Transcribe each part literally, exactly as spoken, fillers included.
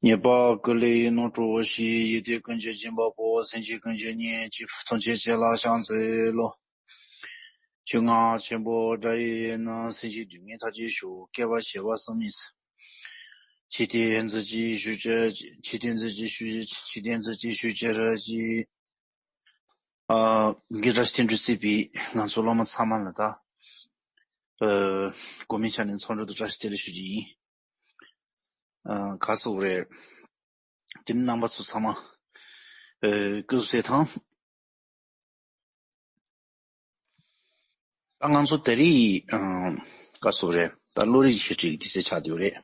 ཉེས་པ་ཀུན་ལས་རྣམ་གྲོལ་ཞིང་། ཡོན་ཏན་ཀུན་གྱི་སྦྱིན་པ་པོ། སེམས་ཅན་ཀུན་གྱི་གཉེན་གཅིག་ཐམས་ཅད་ཁྱེད་ལ་ཕྱག་འཚལ་ལོ། ཆོས་རྔ་ཆེན་པོ་སྒྲ་ཡི་ནང་། སེམས་ཅན་སྡུག་བསྔལ་མཐའ་ཅན་ཞི་བ་སྐྱེ་བ་ཞེས་པ་གསུངས་མི་ཚེ། ཆོས་ཐོས་རྫུ་འཕྲུལ་ཞུ་ཅི། ཆོས་ཐོས་རྫུ་འཕྲུལ་ཞུ་ཅི། ཆོས་ཐོས་རྫུ་འཕྲུལ་ཞུ་ཅི་ར་ཅི། ཨ། འགན་བཀྲ་ཤིས་རྟེན་འབྲེལ་བརྩེས་པའི་ང་ཚོ་སློབ་མ་ཚང་མ་ལ་ད། ཨ། གོ་མིན་ཆ་ནས་འཚམས་འདྲི་དང་བཀྲ་ཤིས་བདེ་ལེགས་ཞུ་རྒྱུ་ཡིན། ཨ། ག་སོག་རེད། དེ་ནི་རྣམ་པ་ཚོ་ཚང་མ། ཨ། སྐུ་གཟུགས་གསལ་ཐང་། ད་ང་ཚོ་དེ་རིང་། ཨ། ག་སོག་རེད། ད་བློ་རིག་འཆད་ཁྲིད་ཀྱི་དུས་ཚོད་ཆགས་བསྡད་ཡོད་རེད།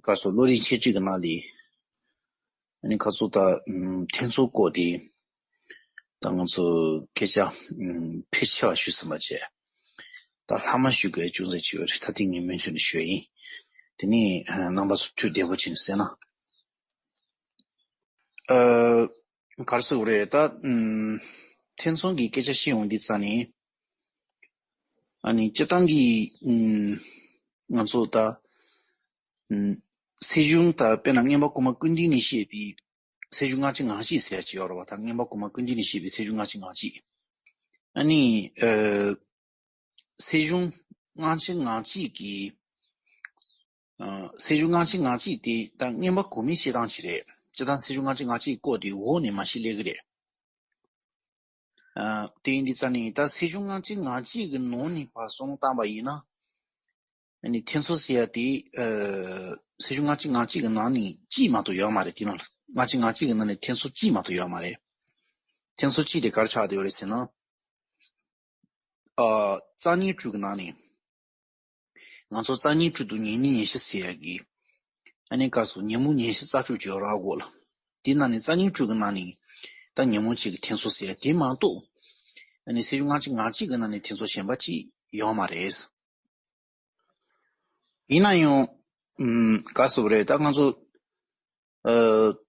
ག་སོག་བློ་རིག་འཆད་ཁྲིད་ཀྱི་ནང་ལས། ཨ་ནི་ཁ་ཚོ་ད་ཨམ། ཐེག་མཚོན་སྐོར་དེ། ད་ང་ཚོ་སྐད་ཆ་ཨམ། ཕལ་ཆེ་བ་ཞུས་ཟིན་པ་བྱས། ད་ལྷག་མ་ཞུ་དགོས་ཅུང་ཟད་ཅིག་ཡོད་རེད། ད་དེ་ངས་མུ་མཐུད་ནས་ཞུ་ཡིན། དེ་ནས་ཨ། རྣམ་པ་ཚོ་ཐུགས་བདེ་པོ་བྱས་ནས་གསན་ན། ཨ། ག་རེ་ཟེར་དགོས་རེད། ད་ཨམ། ཐེག་མཚན་གྱི་སྐད་ཆ་བཤད་ཡོང་དུས་ཙ་ནས། ཨ་ནི་སྤྱིར་བཏང་གི་ཨམ། ང་ཚོ་ད་ཨམ། སེམས་བྱུང་ད་དཔེར་ན་མངོན་པ་གོང་མ་ཀུན་བཏུས་ནས་བཤད་པའི་སེམས་བྱུང་སྔ་ཕྱི་ངང་ཕྱེད་ཟེར་ཡ་ཅིག་ཡོད་རེད་བ། ད་མངོན་པ་གོང་མ་ཀུན་བཏུས་ནས་བཤད་པའི་སེམས་བྱུང་སྔ་ཕྱི་ངང་ཕྱེད། ཨ་ནི་ཨ། སེམས་བྱུང་སྔ་ཕྱི་ངང་ཕྱེད་ཀྱི། ཨ། སེམས་བྱུང་སྔ་ཕྱི་ངང་ཕྱེད་དེ་ད་མངོན་པ་གོང་མའི་བཤད་སྟངས་ཅིག་རེད། སྤྱིར་བཏང་སེམས་བྱུང་སྔ་ཕྱི་ངང་ཕྱེད་སྐོར་དེ་འོག་ནས་མར་བཤད་སླེབས་ཀྱི་རེད། ཨ། དེ་ཡིན་དུས་ཙ་ནས་ད་སེམས་བྱུང་སྔ་ཕྱི་ངང་ཕྱེད་ཀྱི་ནང་ནས་ཕར་བསམ་བློ་བཏང་པ་ཡིན་ན། ཨ་ནི་ཐེག་མཚན་ཟེར་ཡ་དེ། ཨ། སེམས་བྱུང་སྔ་ཕྱི་ངང་ཕྱེད་ཀྱི་ནང་ནས་གཅིག་མ་གཏོགས་ཡོད་མ་རེད། དེ་ནང་ལ་སྔ་ཕྱི་ངང་ཕྱེད་ཀྱི་ནང་ནས་ཐེག་མཚན་གཅིག་མ་གཏོགས་ཡོད་མ་རེད། ཐེག་མཚན་གཅིག་དེ་ག་རེ་ཆགས་བསྡད་ཡོད་རེད་ཟེར་ན། ཨ། རྩ་རྙེད་དྲུག་གི་ནང་ནས། ང་ཚོ་རྩ་རྙེད་དྲུག་ཏུ་ཉེར་གཉིས་ཉེར་བཞི་ཟེར་ཡ་གི། ཨ་ནི་ག་སོག་ཉོན་མོངས་ཉེར་བཞི་རྩ་དྲུག་ཅིག་ཡོད་རེད་གོ་ལ། དེའི་ནང་ནས་རྩ་རྙེད་དྲུག་གི་ནང་ནས་ད་ཉོན་མོངས་གཅིག་གི་ཐེག་མཚན་ཟེར་ཡ་དེ་མ་གཏོགས། ཨ་ནི་སེམས་བྱུང་སྔ་ཕྱི་ངང་ཕྱེད་ཀྱི་ནང་ནས་ཐེག་མཚན་གཞན་པ་གཅིག་ཡོད་མ་རེད། ཡིན་ན་ཡང་། ཨམ། ག་སོག་རེད། ད་ང་ཚོ། ཨ།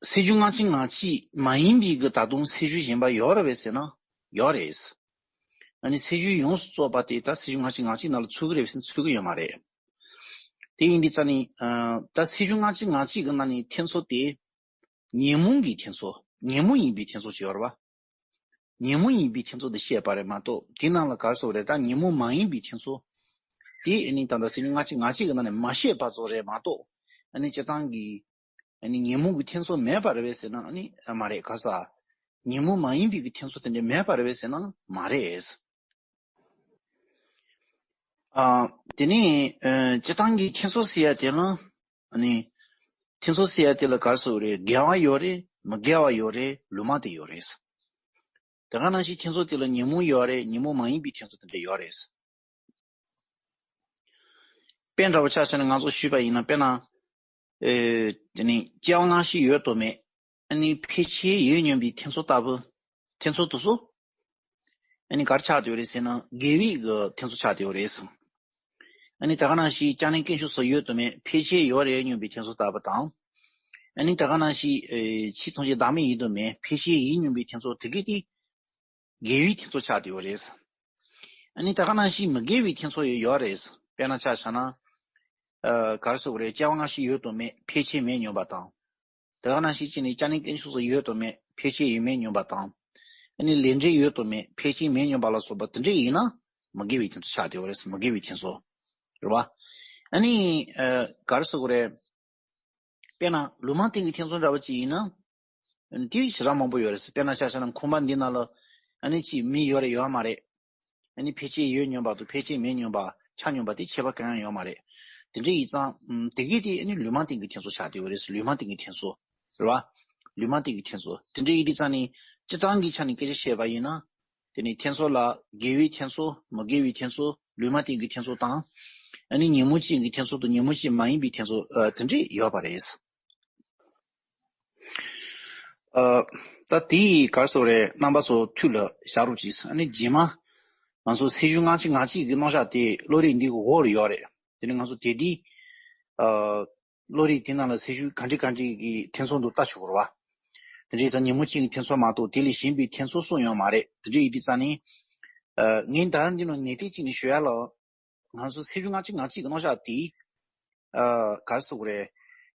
སེམས་བྱུང་སྔ་ཕྱི་ངང་ཕྱེད་མ་ཡིན་པའི་གི་ད་དུང་སེམས་བྱུང་གཞན་པ་ཡོད་རེད་པས་ཟེར་ན་ཡོད་རེད། ཨ་ནི་སེམས་བྱུང་ཡོངས་སུ་རྫོགས་པ་དེ་ད་སེམས་བྱུང་སྔ་ཕྱི་ངང་ཕྱེད་ནང་ལ་ཚུད་ཀྱི་རེད་པས་ཟེར་ན་ཚུད་ཀྱི་ཡོད་མ་རེད། དེ་ཡིན་དུས་ཙ་ནས། ཨ། ད་སེམས་བྱུང་སྔ་ཕྱི་ངང་ཕྱེད་ཀྱི་ནང་ནས་ཐེག་མཚན་དེ། ཉོན་མོངས་ཀྱི་ཐེག་མཚན། ཉོན་མོངས་ཡིན་པའི་ཐེག་མཚན་ཅིག་ཡོད་རེད་པ། ཉོན་མོངས་ཡིན་པའི་ཐེག་མཚན་དེ་བཤད་པ་རེད་མ་གཏོགས་དེ་ནང་ལ་ག་རེ་ཟེར་དགོས་རེད། ད་ཉོན་མོངས་མ་ཡིན་པའི་ཐེག་མཚན། དེ་ཨ་ནི་ད་ལྟ་སེམས་བྱུང་སྔ་ཕྱི་ངང་ཕྱེད་ཀྱི་ནང་ནས་མ་བཤད་པ་ཙམ་རེད་མ་གཏོགས། ཨ་ནི་སྤྱིར་བཏང་གི། ཨ་ནི་ཉོན་མོངས་ཀྱི་ཐེག་མཚན་མེད་པ་རེད་པས་ཟེར་ན་ཨ་ནི་མ་རེད། ག་རེ་ཟེར། ཉོན་མོངས་མ་ཡིན་པའི་གི་ཐེག་མཚན་དེ་འདྲ་མེད་པ་རེད་པས་ཟེར་ན་མ་རེད། ཨ། དེ་ནས། ཨ། སྤྱིར་བཏང་གི་ཐེག་མཚན་ཟེར་ཡ་དེ་ལ། ཨ་ནི། ཐེག་མཚན་ཟེར་ཡ་དེ་ལ་ག་རེ་ཟེར་དགོས་རེད། དགེ་བ་ཡོད་རེད། མི་དགེ་བ་ཡོད་རེད། ལུང་མ་བསྟན་ཡོད་རེད། དེ་ག་ནང་བཞིན་ཐེག་མཚན་དེ་ལ་ཉོན་མོངས་ཡོད་རེད། ཉོན་མོངས་མ་ཡིན་པའི་ཐེག་མཚན་དེ་འདྲ་ཡོད་རེད། དཔེ་འདྲ་པོ་ཆ་བཞག་ན་ང་ཚོ་ཞུས་པ་ཡིན་ན་དཔེར་ན། ཨེ། དེ་ནི་སྐྱེ་བ་སྔ་ཕྱི་ཡོད་དོ་མེད། ཨ་ནི་ཕལ་ཆེར་ཡོད་སྙམ་པའི་ཐེག་མཚན་ལྟ་བུ། ཐེག་མཚན་དེ་ཚོ། ཨ་ནི་ག་རེ་ཆགས་བསྡད་ཡོད་རེད་ཟེར་ན་དགེ་བའི་གི་ཐེག་མཚན་ཆགས་བསྡད་ཡོད་རེད། ཨ་ནི་ད་ག་ནང་བཞིན་སྐྱབས་གནས་དཀོན་མཆོག་སོགས་ཡོད་དོ་མེད། ཕལ་ཆེར་ཡོད་རེད་སྙམ་པའི་ཐེག་མཚན་ལྟ་བུ་དང་། ཨ་ནི་ད་ག་ནང་བཞིན་ཨེ། ཆོས་ཐམས་ཅད་བདག་མེད་ཡིན་དོ་མེད། ཕལ་ཆེར་ཡིན་སྙམ་པའི་ཐེག་མཚན་དེ་གས་དེ། དགེ་བའི་ཐེག་མཚན་ཆགས་བསྡད་ཡོད་རེད། ཨ་ནི་ད་ག་ནང་བཞིན་མི་དགེ་བའི་ཐེག་མཚན་ཡང་ཡོད་རེད། དཔེར་ན་ཆ་བཞག་ན། ཨ། ག་རེ་ཟེར་དགོས་རེད། སྐྱེ་བ་སྔ་ཕྱི་ཡོད་དོ་མེད། ཕལ་ཆེར་མེད་སྙམ་པ་དང་། ད་ག་ནང་བཞིན་བྱས་ནས་སྐྱབས་གནས་དཀོན་མཆོག་སོགས་ཡོད་དོ་མེད། ཕལ་ཆེར་ཡོད་མེད་སྙམ་པ་དང་། ཨ་ནི་ལས་འབྲས་ཡོད་དོ་མེད། ཕལ་ཆེར་མེད་སྙམ་པ་ལ་སོགས་པ་དེ་འདྲ་ཡིན་ན་མི་དགེ་བའི་ཐེག་མཚན་ཆགས་བསྡད་ཡོད་རེད། མི་དགེ་བའི་ཐེག་མཚན། རེད་བ། ཨ་ནི། ཨ། ག་རེ་ཟེར་དགོས་རེད། དཔེར་ན་ལུང་མ་བསྟན་གྱི་ཐེག་མཚན་འདྲ་བ་ཅིག་ཡིན་ན། དེ་ཞེ་དྲག་མང་པོ་ཡོད་རེད། དཔེར་ན་ཆ་བཞག་ན་ཁང་པ་འདི་ནང་ལ་ཨ་ནི་ཅིག་མི་ཡོད་རེད་ཡོད་མ་རེད། ཨ་ནི་ཕལ་ཆེར་ཡོད་སྙམ་པ་དང་ཕལ་ཆེར་མེད་སྙམ་པ་ཆགས་སྙམ་པ་དེ་ཁྱད་པར་གང་ཡང་ཡོད་མ་རེད། དེ་འདྲ་ཡིན་ཙང་དེ་གས་དེ་ཨ་ནི་ལུང་མ་བསྟན་གྱི་ཐེག་མཚན་ཆགས་བསྡད་ཡོད་རེད། ལུང་མ་བསྟན་གྱི་ཐེག་མཚན། རེད་བ། ལུང་མ་བསྟན་གྱི་ཐེག་མཚན། དེ་འདྲ་ཡིན་དུས་ཙང་ནི་སྤྱིར་བཏང་གི་ཆ་ནས་སྐད་ཆ་བཤད་པ་ཡིན་ན། དེ་ནི་ཐེག་མཚན་ལ་དགེ་བའི་ཐེག་མཚན། མི་དགེ་བའི་ཐེག་མཚན། ལུང་མ་བསྟན་གྱི་ཐེག་མཚན་དང་། ཨ་ནི་ཉོན་མོངས་ཅན་གྱི་ཐེག་མཚན་དང་ཉོན་མོངས་ཅན་མ་ཡིན་པའི་ཐེག་མཚན། ཨ། དེ་འདྲས་ཡོད་པ་རེད། ཨ། ད་དེ་ག་རེ་ཟེར་དགོས་རེད། རྣམ་པ་ཚོ་ཐུགས་ལ་བཞག་རོགས་གྱིས། ཨ་ནི་རྗེས་མ་ང་ཚོ་སེམས་བྱུང་སྔ་ཕྱི་ངང་ཕྱེད་ཀྱི་རྣམ་གཞག་དེ་བློ་རིག་འདི་གི་འོག་ལ་ཡོད་རེད། དེ་ནི་ང་ཚོ་དེ་དུས། ཨ། བློ་རིག་དེ་ནང་ལ་སེམས་བྱུང་ག་འདྲ་ག་འདྲ་གི་ཐེག་མཚན་དུ་ལྟ་ཆོག་གི་རེད་བ། དེ་འདྲ་ཡིན་ཙང་ཉོན་མོངས་ཅན་གྱི་ཐེག་མཚན་མ་གཏོགས་དེ་ལས་གཞན་པའི་ཐེག་མཚན་གསུངས་ཡོད་མ་རེད། དེ་འདྲ་ཡིན་དུས་ཙང་ནི། ཨ། ངས་ད་རང་འདི་ནང་ནས་ཏིག་ཅིག་ནས་ཞུ་ཡ་ལ། ང་ཚོ་སེམས་བྱུང་སྔ་ཕྱི་ངང་ཕྱེད་ཀྱི་རྣམ་གཞག་དེ། ཨ། ག་རེ་ཟེར་དགོས་རེད།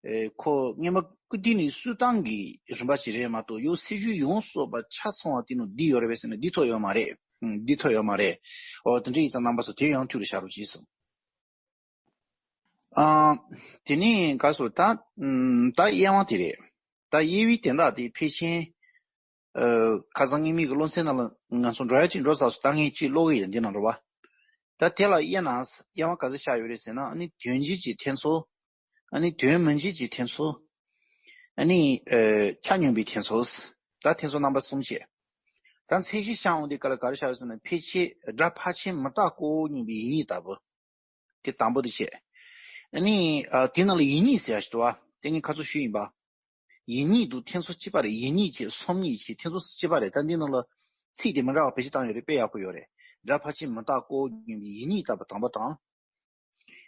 ཨེ་ཁོ་སྔོན་མ་སྐུ་དུས་ནས་སུས་བཏང་གི་རིམ་པ་ཞིག་རེད་མ་གཏོགས་ཡོད་སྲིད་ཇུས་ཡོངས་སུ་རྫོགས་པ་ཆ་ཚང་བ་དེ་ནི་འདི་ཡོད་རེད་པས་ཟེར་ན་འདི་ཐོག་ཡོད་མ་རེད། ཨུམ། འདི་ཐོག་ཡོད་མ་རེད། ཨོ་དེ་འདྲ་ཡིན་ཙང་རྣམ་པ་ཚོ་དེ་ཡང་ཐུགས་ལ་བཞག་རོགས་གྱིས་ཟེར། ཨ། དེ་ནས་ག་སོ་ད། ཨུམ། ད་དབྱེ་བ་དེ་རེད། ད་དབྱེ་བའི་དོན་དག་དེ་ཕལ་ཆེར། ཨ། ཁ་སང་ངེད་མི་གི་སློབ་ཚན་ནང་ལ་ང་ཚོ་འགྲོ་ཡ་ཅིག་འགྲོ་ཚར་སོང་། ད་ངས་ཅིག་ཀློག་གི་ཡིན་འདི་ནང་རེད་བ། ད་དེ་ལ་དབྱེ་ན། དབྱེ་བ་ག་ཚོད་བཞག་ཡོད་རེད་ཟེར་ན་ཨ་ནི་དོན་སྤྱི་གི་ཐེ་ཚོམ། ཨ་ནི་དོན་མི་སྤྱི་གི་ཐེ་ཚོམ། ཨ་ནི་ཨ་ཆ་སྙོམས་པའི་ཐེ་ཚོམ། ད་ཐེ་ཚོམ་རྣམ་པ་གསུམ་བྱས། ད་ཚད་གཞི་བཞག་འོང་དུས་སྐབས་ལ་ག་རེ་བཞག་ཡོད་ཟེར་ན་ཕལ་ཆེར་སྒྲ་ཕལ་ཆེར་མི་རྟག་གོ་བོ་སྙོམས་པའི་ཡིད་གཉིས་ལྟ་བུ། དེ་དང་པོ་དེ་བྱས། ཨ་ནི་ཨ་དེ་ནང་ལ་ཡིད་གཉིས་ཟེར་ཡ་ཞིག་འདུག་བ། དེ་ངས་ཁ་ཚུར་ཞུས་ཡིན་པ། ཡིད་གཉིས་འདུག་ཐེ་ཚོམ་གཅིག་པ་རེད། ཡིད་གཉིས་བྱས་སོམ་ཉི་བྱས་ཐེ་ཚོམ་གཅིག་པ་རེད། ད་འདི་ནང་ལ་ཚིག་དེ་མི་འདྲ་བ་བེད་སྤྱོད་བཏང་ཡོད་རེད། དཔེ་ཡག་པོ་ཡོད་རེད། སྒྲ་ཕལ་ཆེར་མི་རྟག་གོ་བོ་སྙོམས་པའི་ཡིད་གཉིས་ལྟ་བུ་དང་པོ་དང་།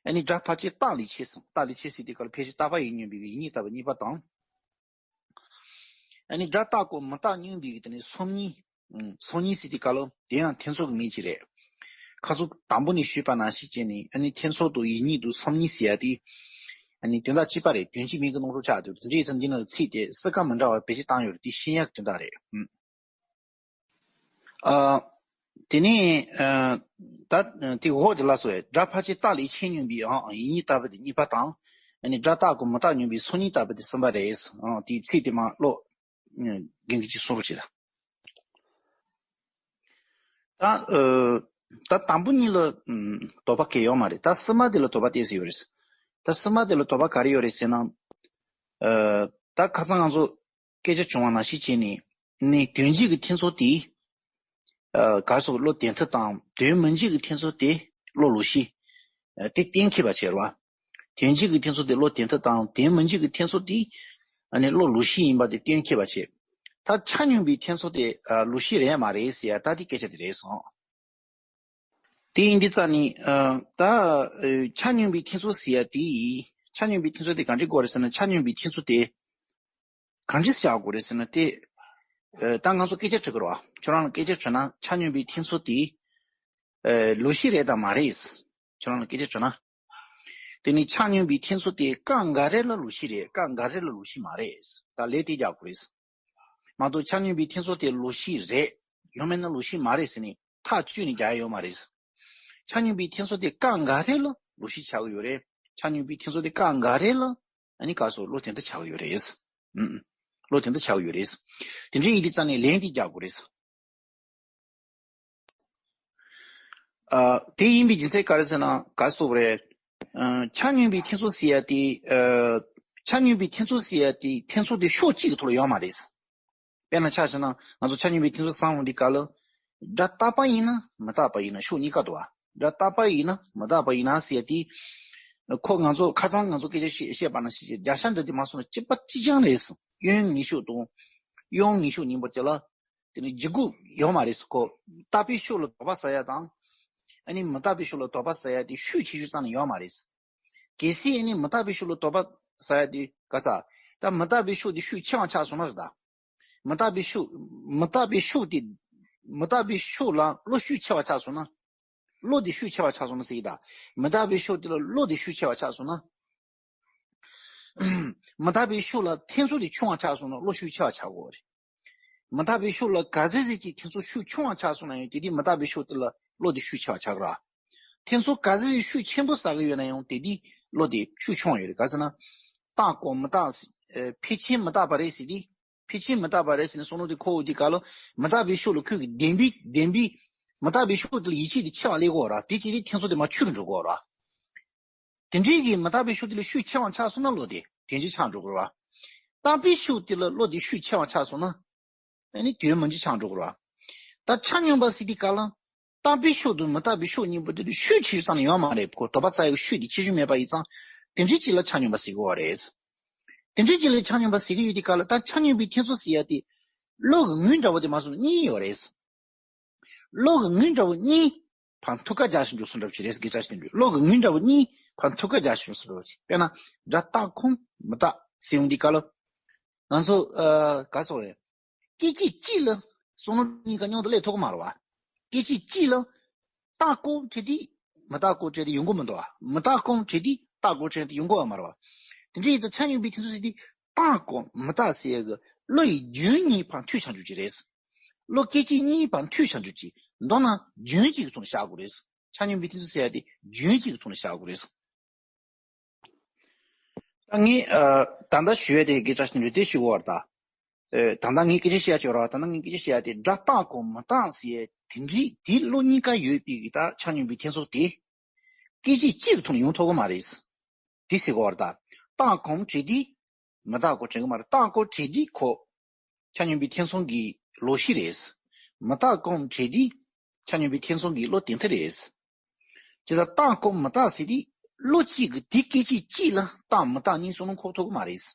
ཨ་ནི་སྒྲ་ཕལ་ཆེར་རྟག་ལས་ཆེ་སོང་། རྟག་ལས་ཆེ་ཟེར་དུས་སྐབས་ལ་ཕལ་ཆེར་རྟག་པ་ཡིས་སྙོམས་པའི་ཡིད་གཉིས་ལྟ་བུ་གཉིས་པ་དང་། ཨ་ནི་སྒྲ་རྟག་གོ་མི་རྟག་སྙོམས་པའི་དེ་ནི་སོམ་ཉི། ཨུམ། སོམ་ཉི་ཟེར་དུས་སྐབས་ལ་དེ་ཡང་ཐེ་ཚོམ་གྱི་མིང་ཅིག་རེད། ཁ་ཚུར་དང་པོ་ནས་ཞུས་པ་ནང་བཞིན་བྱས་ནས་ཨ་ནི་ཐེ་ཚོམ་དང་ཡིད་གཉིས་དང་སོམ་ཉི་ཟེར་ཡ་དེ། ཨ་ནི་དོན་དག་གཅིག་པ་རེད། དོན་གཅིག་མིང་གི་ནང་རུ་ཆགས་འདུག་དེ་འདྲ་ཡིན་ཙང་འདི་ནང་ལ་ཚིག་དེ་སྲིད་ཀ་མི་འདྲ་བ་བེད་སྤྱོད་བཏང་ཡོད་རེད། དེ་ཤེས་ཡག་གི་དོན་དག་རེད། ཨུམ། ཨ། དེ་ནས་ཨ། ད་དེ་འོག་དེ་ལ་སོགས་སྒྲ་ཕལ་ཆེར་རྟག་ལས་ཆེ་སྙོམས་པའི་ཨང་ཡིད་གཉིས་ལྟ་བུ་དེ་གཉིས་པ་དང་། ཨ་ནི་སྒྲ་རྟག་གོ་མི་རྟག་སྙོམས་པའི་སོམ་ཉི་ལྟ་བུ་དེ་གསུམ་པ་རེད། ཨང་དེའི་ཚིག་དེ་མ་ཀློག་རྒན་གྱིས་ཅིག་གསུང་རོགས་བྱེད་དང་། ད་ཨ། ད་དང་པོ་གཉིས་ལ་དོགས་པ་གང་ཡང་ཡོད་མ་རེད། ད་གསུམ་པ་དེ་ལ་དོགས་པ་ཏོག་ཙམ་ཡོད་རེད། ད་གསུམ་པ་དེ་ལ་དོགས་པ་ག་རེ་ཡོད་རེད་ཟེར་ན། ཨ། ད་ཁ་སང་ང་ཚོ་སྐད་ཆ་བྱུང་བ་ནང་བཞིན་བྱས་ནས་ནས་དོན་སྤྱི་གི་ཐེ་ཚོམ་དེ། ཨ། ག་སོགས་བློ་དོན་མཐུན་དང་དོན་མི་འཇིག་གི་ཐེ་ཚོམ་དེ་བློ་ལོག་ཤེས། ཨ། དེ་གཏན་འཁེལ་བ་བྱས་རེད་བ། དོན་སྤྱི་གི་ཐེ་ཚོམ་དེ་བློ་དོན་མཐུན་དང་དོན་མི་འཇིག་གི་ཐེ་ཚོམ་དེ། ཨ་ནི་བློ་ལོག་ཤེས་ཡིན་པ་དེ་གཏན་འཁེལ་བ་བྱས། ད་ཆ་སྙོམས་པའི་ཐེ་ཚོམ་དེ་ཨ་ལོག་ཤེས་རེད་མ་རེད་ཟེར་ཡ་ད་དེ་སྐད་ཆ་དེ་རེད་སོང་། དེ་ཡིན་དུས་ཙང་ནི་ཨ་ད་ཨ་ཆ་སྙོམས་པའི་ཐེ་ཚོམ་ཟེར་ཡ་དེ། ཆ་སྙོམས་པའི་ཐེ་ཚོམ་དེ་གང་འདྲ་དགོས་རེད་ཟེར་ན་ཆ་སྙོམས་པའི་ཐེ་ཚོམ་དེ། གང་ཅི་བྱ་དགོས་རེད་ཟེར་ན་དེ། ཨ། ད་ང་ཚོ་སྐད་ཆ་དྲི་དགོས་རེད་བ། ཁྱོད་རང་ལ་སྐད་ཆ་དྲི་ན་ཆ་སྙོམས་པའི་ཐེ་ཚོམ་དེ། ཨ། ལོག་ཤེས་རེད་དམ་མ་རེད། ཁྱོད་རང་ལ་སྐད་ཆ་དྲི་ན། དེ་ནི་ཆ་སྙོམས་པའི་ཐེ་ཚོམ་དེ་སྐབས་འགའ་རེ་ལ་ལོག་ཤེས་རེད། སྐབས་འགའ་རེ་ལ་ལོག་ཤེས་མ་རེད། ད་ལན་དེ་རྒྱག་དགོས་རེད། མ་གཏོགས་ཆ་སྙོམས་པའི་ཐེ་ཚོམ་དེ་ལོག་ཤེས་རེད། ཡང་མིན་ན་ལོག་ཤེས་མ་རེད་ཟེར་ནས་ཐག་གཅོད་ནས་རྒྱག་ཡ་ཡོད་མ་རེད། ཆ་སྙོམས་པའི་ཐེ་ཚོམ་དེ་སྐབས་འགའ་རེ་ལ་ལོག་ཤེས་ཆགས་ཀྱི་ཡོད་རེད། ཆ་སྙོམས་པའི་ཐེ་ཚོམ་དེ་སྐབས་འགའ་རེ་ལ། ཨ་ནི་ག་སོགས་བློ་དོན་དུ་ཆགས་ཀྱི་ཡོད་རེད། ཨུམ། བློ་དོན་དུ་ཆགས་ཀྱི་ཡོད་རེད། དེ་འདྲ་ཡིན་དུས་ཙང་ནས་ལན་འདི་རྒྱག་དགོས་རེད། ཨ། དེ་ཡིན་པའི་རྒྱུ་མཚན་ག་རེ་ཟེར་ན་ག་སོགས་རེད། ཨ། ཆ་སྙོམས་པའི་ཐེ་ཚོམ་ཟེར་ཡ་དེ། ཨ། ཆ་སྙོམས་པའི་ཐེ་ཚོམ་ཟེར་ཡ་དེ་ཐེ་ཚོམ་དེ་ཕྱོགས་གཅིག་གི་ཐོག་ལ་ཡོད་མ་རེད། དཔེར་ན་ཆ་བཞག་ན་ང་ཚོ་ཆ་སྙོམས་པའི་ཐེ་ཚོམ་བསམ་འོང་དུས་སྐབས་ལ། སྒྲ་རྟག་པ་ཡིན་ན་མི་རྟག་པ་ཡིན་ན་ཕྱོགས་གཉིས་ཀ་འདུག་བ། སྒྲ་རྟག་པ་ཡིན་ན་མི་རྟག་པ་ཡིན་ན་ཟེར་ཡ་དེ། ཁོ་ང་ཚོ་ཁ་སང་ང་ཚོ་སྐད་ཆ་བཤད་བཤད་པ་ནང་བཞིན་བརྒྱ་ཆ་འདི་དེ་མ་སོང་ན་གཅིག་པ་གཅིག་རྐྱང་རེད། དབྱིངས་ངེས་ཤོས་དང་། དབྱིངས་ངེས་ཤོས་གཉིས་པོ་དེ་ལ། དེ་ནི་འཇིགས་སྐུལ་ཡོད་མ་རེད། ཁོ་རྟག་པའི་ཕྱོགས་ལ་དོགས་པ་ཟ་ཡ་དང་། ཨ་ནི་མི་རྟག་པའི་ཕྱོགས་ལ་དོགས་པ་ཟ་ཡ་དེ་ཤུགས་ཆེ་ཤོས་ཙམ་ནས་ཡོད་མ་རེད། གལ་སྲིད་ཨ་ནི་མི་རྟག་པའི་ཕྱོགས་ལ་དོགས་པ་ཟ་ཡ་དེ་ག་ས། ད་མི་རྟག་པའི་ཕྱོགས་དེ་ཤུགས་ཆེ་བ་ཆགས་སོང་ན་རེད་ད། མི་རྟག་པའི་ཕྱོགས། མི་རྟག་པའི་ཕྱོགས་དེ། མི་རྟག་པའི་ཕྱོགས་ལ་བློ་ཤུགས་ཆེ་བ་ཆགས་སོང་ན། བློ་དེ་ཤུགས་ཆེ་བ་ཆགས་སོང་ན་ཟེར་གྱི་ད། མི་རྟག་པའི་ཕྱོགས་དེ་ལ་བློ་དེ་ཤུགས་ཆེ་བ་ཆགས་སོང་ན། མི་རྟག་པའི་ཕྱོགས་ལ་ཐེ་ཚོམ་དེ་ཆུང་བ་ཆགས་སོང་ན་བློ་ཤུགས་ཆེ་བ་ཆགས་དགོས་རེད། མི་རྟག་པའི་ཕྱོགས་ལ་ག་ཚད་ཟིག་ཅིག་ཐེ་ཚོམ་ཤུགས་ཆུང་བ་ཆགས་སོང་ན་ཡང་དེ་དུས་མི་རྟག་པའི་ཕྱོགས་དེ་ལ་བློ་དེ་ཤུགས་ཆེ་བ་ཆགས་ར། ཐེ་ཚོམ་ག་ཚད་ཟིག་ཤུགས་ཆེན་པོ་ཟ་གི་ཡོད་ན་ཡང་དེ་དུས་བློ་དེ་ཤུགས་ཆུང་བ་ཡོད་རེད། ག་ཟེར་ན། རྟག་གོ་མི་རྟག་ཟེར། ཨེ། ཕལ་ཆེར་མི་རྟག་པ་རེད་ཟེར་དུས། ཕལ་ཆེར་མི་རྟག་པ་རེད་ཟེར་ནས་བསམ་བློ་དེ་འཁོར་འོང་དུས་སྐབས་ལ་མི་རྟག་པའི་ཕྱོགས་ལ་ཁོས་ཀྱི་བདེན་པའི་བདེན་པའི་མི་རྟག་པའི་ཕྱོགས་དེ་ལ་ཡིད་ཆེས་དེ་ཆེ་བ་སླེབས་ཀྱི་ཡོད་ར། དེ་བྱས་དུས་ཐེ་ཚོམ་དེ་མར་ཆུད་དུ་འགྲོ་གི་ཡོད་ར། དེ་འདྲའི་གི་མི་རྟག་པའི་ཕྱོགས་དེ་ལ་ཤུགས་ཆེ་བ་ཆགས་སོང་ན་བློ་དེ་དོན་སྤྱི་ཆགས་འགྲོ་གི་རེད་བ། རྟག་པའི་ཕྱོགས་དེ་ལ་བློ་དེ་ཤུགས་ཆེ་བ་ཆགས་སོང་ན། ཨ་ནི་དོན་མི་འཇིག་ཆགས་འགྲོ་གི་རེད་བ། ད་ཆ་སྙོམས་པ་ཟེར་དུས་སྐབས་ལ། རྟག་པའི་ཕྱོགས་དང་མི་རྟག་པའི་ཕྱོགས་གཉིས་པོ་དེ་ལ་ཤུགས་ཆེ་ཤོས་ཙམ་ཡོད་མ་རེད། ཁོ་དོགས་པ་ཟ་ཡག་ཤུགས་དེ་ཆེ་ཤོས་མེད་པ་ཡིན་ཙང་། དེ་འདྲའི་ཅིག་ལ་ཆ་སྙོམས་པ་ཟེར་གི་ཡོད་རེད། དེ་འདྲའི་ཅིག་ལ་ཆ་སྙོམས་པ་ཟེར་གི་ཡོད་དུས་སྐབས་ལ་ད་ཆ་སྙོམས་པའི་ཐེ་ཚོམ་ཟེར་ཡ་དེ། བློ་གི་ངོས་འདྲ་བོ་དེ་མ་སོང་གཉིས་ཡོད་རེད། བློ་གི་ངོས་འདྲ་བོ་གཉིས་བར་ཐུག་ཀ་རྒྱག་བཞིན་འཇུག་སུ་འདྲ་བྱེད་རེས་དགེ་བཀྲ་ཤིས་དོན་གྲུབ། བློ་གི་ངོས་འདྲ་བོ་གཉིས་བར་ཐུག་ཀ་རྒྱག་བཞིན་འཇུག་སུ་འདྲ་བྱེད། དཔེར་ན་སྒྲ་རྟག་ཁུངས་མི་རྟག་ཟེར་ཡོང་དུས་སྐབས་ལ། ང་ཚོ་ཨ་ག་སོགས་རེད། སྐད་ཅིག་གཅིག་ལ་བསམ་བློ་གཉིས་ཀ་མཉམ་དུ་སླེབས་ཐུབ་ཀྱི་མ་རེད་བ། སྐད་ཅིག་གཅིག་ལ་རྟག་གོ་བྱས་དུས་མི་རྟག་གོ་བྱས་དུས་ཡོང་གི་མི་འདུག་བ། མི་རྟག་གོ་བྱས་དུས་རྟག་གོ་བྱས་དུས་ཡོང་གི་ཡོད་མ་རེད་བ། དེ་འདྲ་ཡིན་ཙང་ཆ་མཉམ་པའི་འཐེན་ཚོགས་ཟེར་དེ་རྟག་གོ་མི་རྟག་ཟེར་ཡ་གི་བློ་ཡི་རྒྱུན་གཉིས་བར་མཐུད་བྱ་འཇུག་ཅིག་རེད། བློ་སྐད་ཅིག་གཉིས་བར་མཐུད་བྱ་འཇུག་ཅིག་མདོར་ན་རྒྱུན་གཅིག་གི་ཐོག་ནས་བཞག་དགོས་རེད། ཆ་མཉམ་པའི་འཐེན་ཚོགས་ཟེར་ཡ་དེ་རྒྱུན་གཅིག་གི་ཐོག་ནས་བཞག་དགོས་རེད། ད་ངས་ཨ་ད་ལྟ་ཞུ་ཡ་དེ་སྐད་ཆ་ཞིག་འདྲ་དེ་ཞུ་དགོས་པ་རེད་ད། ཨེ་ད་ལྟ་ངས་སྐད་ཆ་བཤད་ཡ་ཅིག་ཡོད་རེད་བ། ད་ལྟ་ངས་སྐད་ཆ་བཤད་ཡ་དེ་སྒྲ་རྟག་གོ་མི་རྟག་ཟེར་ཡ་དེ་འདྲའི་དེ་བློ་གཉིས་ཀ་ཡོད་པའི་གི་ད་ཆ་མཉམ་པའི་འཐེན་ཚོགས་དེ་སྐད་ཅིག་གཅིག་གི་ཐོག་ནས་ཡོང་ཐུབ་ཀྱི་མ་རེད། དེ་ཟེར་དགོས་པ་རེད་ད། རྟག་གོ་བྲལ་དུས་མི་རྟག་གོ་དྲན་གྱི་མ་རེད། རྟག་གོ་བྲལ་དུས་ཁོ་ཆ་མཉམ་པའི་འཐེན་ཚོགས་ཀྱི་ལོག་ཤེས་རེད། མི་རྟག་གོ་བྲལ་དུས་ཆ་མཉམ་པའི་འཐེན་ཚོགས་ཀྱི་བློ་དེ་ཐད་རེད། ཇི་ལྟར་རྟག་གོ་མི་རྟག་ཟེར་དུས་བློ་གཅིག་གིས་དེ་སྐད་ཅིག་གཅིག་ལ་རྟག་མི་རྟག་གཉིས་བསམ་བློ་འཁོར་ཐུབ་ཀྱི་མ་རེད།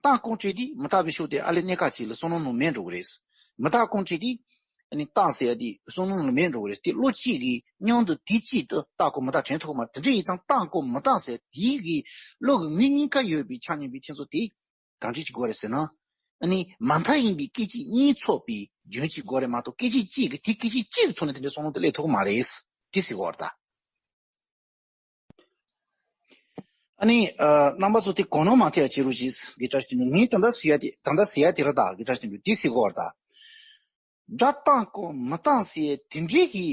རྟག་གོ་བྲལ་དུས་མི་རྟག་པའི་ཕྱོགས་དེ་ཨ་ལས་གནས་སྐབས་གཅིག་ལ་བསམ་བློ་ནང་མེད་འགྲོ་གི་རེད། མི་རྟག་གོ་བྲལ་དུས་ཨ་ནི་རྟག་ཟེར་ཡ་དེ་བསམ་བློ་ནང་མེད་འགྲོ་གི་རེད། དེ་བློ་གཅིག་གིས་མཉམ་དུ་དེ་གཅིག་ཏུ་རྟག་གོ་མི་རྟག་དྲན་ཐུབ་ཀྱི་མ་རེད། དེ་འདྲ་ཡིན་ཙང་རྟག་གོ་མི་རྟག་ཟེར་དེའི་གི་བློ་གི་ངོས་གཉིས་ཀ་ཡོད་པའི་ཆ་མཉམ་པའི་འཐེན་ཚོགས་དེ་གང་འདྲ་ཅིག་དགོས་རེད་ཟེར་ན། ཨ་ནི་མ་མཐའ་ཡིན་པའི་སྐད་ཅིག་གཉིས་ཚོགས་པའི་རྒྱུན་གཅིག་དགོས་རེད་མ་གཏོགས་སྐད་ཅིག་གཅིག་གིས་དེ་སྐད་ཅིག་གཅིག་གི་ཐོག་ནས་དེ་འདྲའི་བསམ་བློ་དེ་སླེབས་ཐུབ་ཀྱི་མ་རེད། དེ་ཟེར་དགོས་རེད་ད། ཨ་ནི་ཨ་རྣམ་པ་ཚོ་དེ་གོ་ནོར་མ་ཐེབས་ཡ་བྱེད་རོགས་གྱིས། དགེ་བཀྲ་ཤིས་བསྟན་འགྲོ། ངས་ད་ལྟ་ཟེར་ཡ་དེ་ད་ལྟ་ཟེར་ཡ་དེ་རེད་ད། དགེ་བཀྲ་ཤིས་བསྟན་འགྲོ། དེ་ཟེར་དགོས་རེད་ད། སྒྲ་རྟག་གོ་མི་རྟག་ཟེར་དེ་འདྲའི་གི་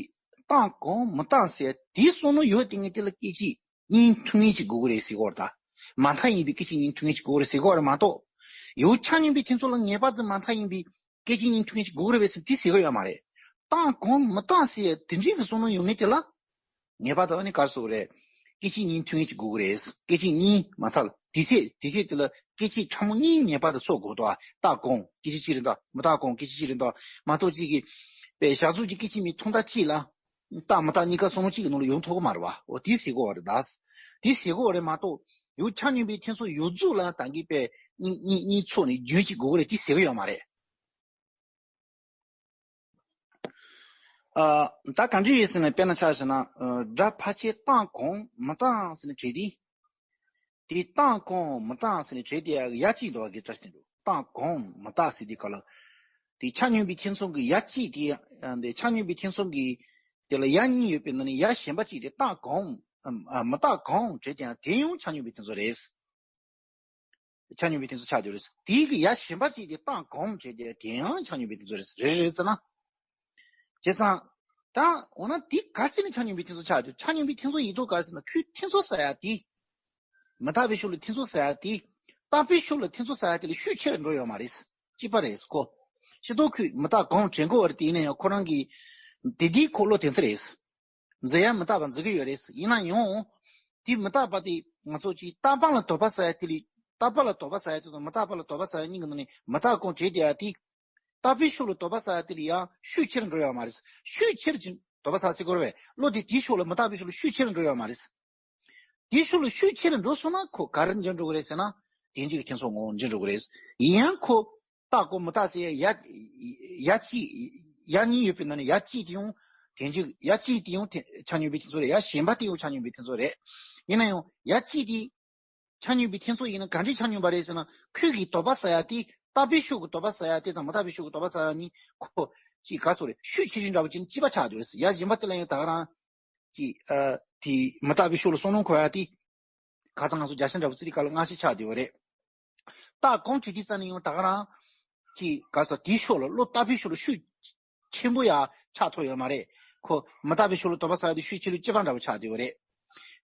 རྟག་གོ་མི་རྟག་ཟེར་དེའི་བསམ་བློ་ཡོད་དེ་ངས་དེ་ལ་སྐད་ཅིག་གཉིས་ཐུང་ངེས་ཅིག་དགོས་ཀྱི་རེད་ཟེར་གྱི་ཡོད་རེད་ད། མ་མཐའ་ཡིན་པའི་སྐད་ཅིག་གཉིས་ཐུང་ངེས་ཅིག་དགོས་ཀྱི་རེད་ཟེར་གྱི་ཡོད་རེད་མ་གཏོགས། ཡང་ཆ་མཉམ་པའི་འཐེན་ཚོགས་ལ་ངེས་པར་དུ་མ་མཐའ་ཡིན་པའི་སྐད་ཅིག་གཉིས་ཐུང་ངེས་ཅིག་དགོས་ཀྱི་རེད་པས་ཟེར་དེ་ཟེར་གྱི་ཡོད་མ་རེད། རྟག་གོ་མི་རྟག་ཟེར་དེ་འདྲའི་གི་བསམ་བློ་ཡོད་མཁན་དེ་ལ། ངེས་པར་དུ་ཨ་ནི་ག་རེ་ཟེར་དགོས་རེད། སྐད་ཅིག་གཉིས་ཐུང་ངེས་ཅིག་དགོས་ཀྱི་རེད། སྐད་ཅིག་གཉིས་མ་མཐའ་ལ་དེ་ཚེ་དེ་ཚེ་དེ་ལ་སྐད་ཅིག་ཕྲ་མོ་གཉིས་ངེས་པར་དུ་ཚོགས་དགོས་འདུག་ཨ། རྟག་གོ་སྐད་ཅིག་གཅིག་རེད་འདུག་མི་རྟག་གོ་སྐད་ཅིག་གཅིག་རེད་འདུག་མ་གཏོགས་གཅིག་གིས་པའི་བཞག་ཚུལ་གྱི་སྐད་ཅིག་མའི་ཐོག་མཐའ་གཅིག་ལ་རྟག་མི་རྟག་གཉིས་ཀ་བསམ་བློ་གཅིག་གི་ནང་ལ་ཡོང་ཐུབ་ཀྱི་མ་རེད་བ། འོ་དེ་ཟེར་དགོས་རེད་ད། དེ་ཟེར་དགོས་རེད་མ་གཏོགས་ཡང་ཆ་མཉམ་པའི་འཐེན་ཚོགས་ཡོད་ཚུལ་ལ་ད་གིན་པའི་གཉིས་གཉིས་གཉིས་ཚོགས་ནས་རྒྱུན་གཅིག་དགོས་ཀྱི་རེད་དེ་ཟེར་གྱི་ཡོད་མ་རེད། ཨ། ད་གང་འདྲ་ཡོད་ཟེར་ན་དཔེར་ན་ཆ་བཞག་ན་ཨ། སྒྲ་ཕལ་ཆེར་རྟག་གོ་མི་རྟག་ཟེར་ནས་བྲིས་ཏེ། དེ་རྟག་གོ་མི་རྟག་ཟེར་ནས་བྲིས་ཏེ་ཡ་གཅིག་འདུག་གི་སྒྲ་ཟེར་འདུག་རྟག་གོ་མི་རྟག་ཟེར་དེ་ག་ལ། དེ་ཆ་མཉམ་པའི་འཐེན་ཚོགས་ཀྱི་ཡ་གཅིག་དེ་ཡང་དེ་ཆ་མཉམ་པའི་འཐེན་ཚོགས་ཀྱི་དེ་ལ་ཡ་གཉིས་ཡོད་པའི་ནང་ནས་ཡ་གཞན་པ་གཅིག་དེ་རྟག་གོ་མི་རྟག་གོ་བྲིས་ཏེ་ཡང་དེ་ཡང་ཆ་མཉམ་པའི་འཐེན་ཚོགས་རེད། ཆ་མཉམ་པའི་འཐེན་ཚོགས་ཆགས་ཡོད་རེད། དེའི་གི་ཡ་གཞན་པ་གཅིག་དེ་རྟག་གོ་བྲིས་ཏེ་དེ་ཡང་ཆ་མཉམ་པའི་འཐེན་ཚོགས་རེད། རེད་རེད་ཙམ་ན། བྱས་ཙང་། ད་འོ་ན་དེ་ག་ཅི་ནས་ཆ་མཉམ་པའི་འཐེན་ཚོགས་ཆགས་ཡོད། ཆ་མཉམ་པའི་འཐེན་ཚོགས་ཡིན་མདོག་ག་ཟེར་ན་ཁོས་འཐེན་ཚོགས་ཟེར་ཡ་དེ། མི་རྟག་པའི་ཕྱོགས་ལ་འཐེན་ཚོགས་ཟེར་ཡ་དེ། རྟག་པའི་ཕྱོགས་ལ་འཐེན་ཚོགས་ཟེར་ཡ་དེ་ལས་ཤུགས་ཆེ་རུ་འགྲོ་ཡོད་མ་རེད། གཅིག་པ་རེད་ཁོ། ཤེས་རྟོགས་ཁོས་མི་རྟག་གོ་བྲིས་དགོས་པ་རེད་དེ་ཡིན་ན་ཡང་ཁོ་རང་གི། དེ་དེའི་ཁོ་བློ་དེ་ཚོ་རེད། འཛིན་ཡ་མི་རྟག་པ་འཛིན་གྱི་ཡོད་རེད། ཡིན་ན་ཡང་། དེ་མི་རྟག་པ་དེ་ང་ཚོ་གཅིག་རྟག་པ་ལ་དོགས་པ་ཟ་ཡ་དེ་ལས། རྟག་པ་ལ་དོགས་པ་ཟ་ཡ་དེ་དང་མི་རྟག་པ་ལ་དོགས་པ་ཟ་ཡ་གཉིས་ཀྱི་ནང་ནས་མི་རྟག་གོ་བྲིས་བསྡད་ཡ་དེ། རྟག་པའི་ཕྱོགས་ལ་དོགས་པ་ཟ་ཡ་དེ་ལས་ཡང་ཤུགས་ཆེར་འགྲོ་ཡོད་མ་རེད། ཤུགས་ཆེར་ཅིག་དོགས་པ་ཟ་ཟེར་དགོས་རེད་པས། བློ་དེ་དེའི་ཕྱོགས་ལ་མི་རྟག་པའི་ཕྱོགས་ལ་ཤུགས་ཆེར་འགྲོ་ཡོད་མ་རེད། དེའི་ཕྱོགས་ལ་ཤུགས་ཆེར་འགྲོ་སོང་ན་ཁོ་ག་རེ་འགྱུར་འགྲོ་གི་རེད་ཟེར་ན། དེ་འཇིག་འཐེན་ཚོགས་ངོ་བོ་འགྱུར་འགྲོ་གི་རེད། ཡིན་ཡང་ཁོ། རྟག་གོ་མི་རྟག་ཟེར་ཡ་ཡ་གཅིག་ཡ་གཉིས་ཡོད་པའི་ནང་ནས་ཡ་གཅིག་དེ་ཡང་། དེ་འཇིག་ཡ་གཅིག་དེ་ཡང་དེ་ཆ་མཉམ་པའི་འཐེན་ཚོགས་རེད། ཡ་གཞན་པ་དེ་ཡང་ཆ་མཉམ་པའི་འཐེན་ཚོགས་རེད། ཡིན་ན་ཡང་ཡ་གཅིག་དེ། ཆ་མཉམ་པའི་འཐེན་ཚོགས་ཡིན་ན་ག་འདྲའི་ཆ་མཉམ་པ་རེད་ཟེར་ན། ཁོས་ཀྱི་དོགས་པ་ཟ་ཡ་དེ་རྟག་པའི་ཕྱོགས་ཀྱི་དོགས་པ་ཟ་ཡ་དེ་དང་མི་རྟག་པའི་ཕྱོགས་ཀྱི་དོགས་པ་ཟ་ཡ་གཉིས་ཁོ། གཅིག་ག་སོ་རེད། ཤུགས་ཆེ་ཆུང་འདྲ་པོ་ཅིག་གཅིག་པ་ཆགས་འདུག་རེད། ཡ་གཞན་པ་དེ་ལ་ཡང་ད་ག་རང་། གཅིག་ཨ། དེ་མི་རྟག་པའི་ཕྱོགས་ལ་བསམ་བློ་འཁོར་ཡ་དེ། ཁ་སང་ང་ཚོ་རྒྱ་ཆེན་འདྲ་པོ་ཙི་ཏི་ག་ལ་སྔ་ཕྱི་ཆགས་བསྡད་ཡོད་རེད། རྟག་གོ་བྲིས་དུས་ཙམ་ནས་ཡང་ད་ག་རང་། གཅིག་ག་སོ་དེའི་ཕྱོགས་ལ་བློ་རྟག་པའི་ཕྱོགས་ལ་ཤུགས། ཆེན་པོ་ཡ་ཆགས་ཐུབ་ཡོད་མ་རེད། ཁོ་མི་རྟག་པའི་ཕྱོགས་ལ་དོགས་པ་ཟ་ཡ་དེ་ཤུགས་ཆེ་ལུགས་གཅིག་པ་འདྲ་པོ་ཆགས་བསྡད་ཡོད་རེད།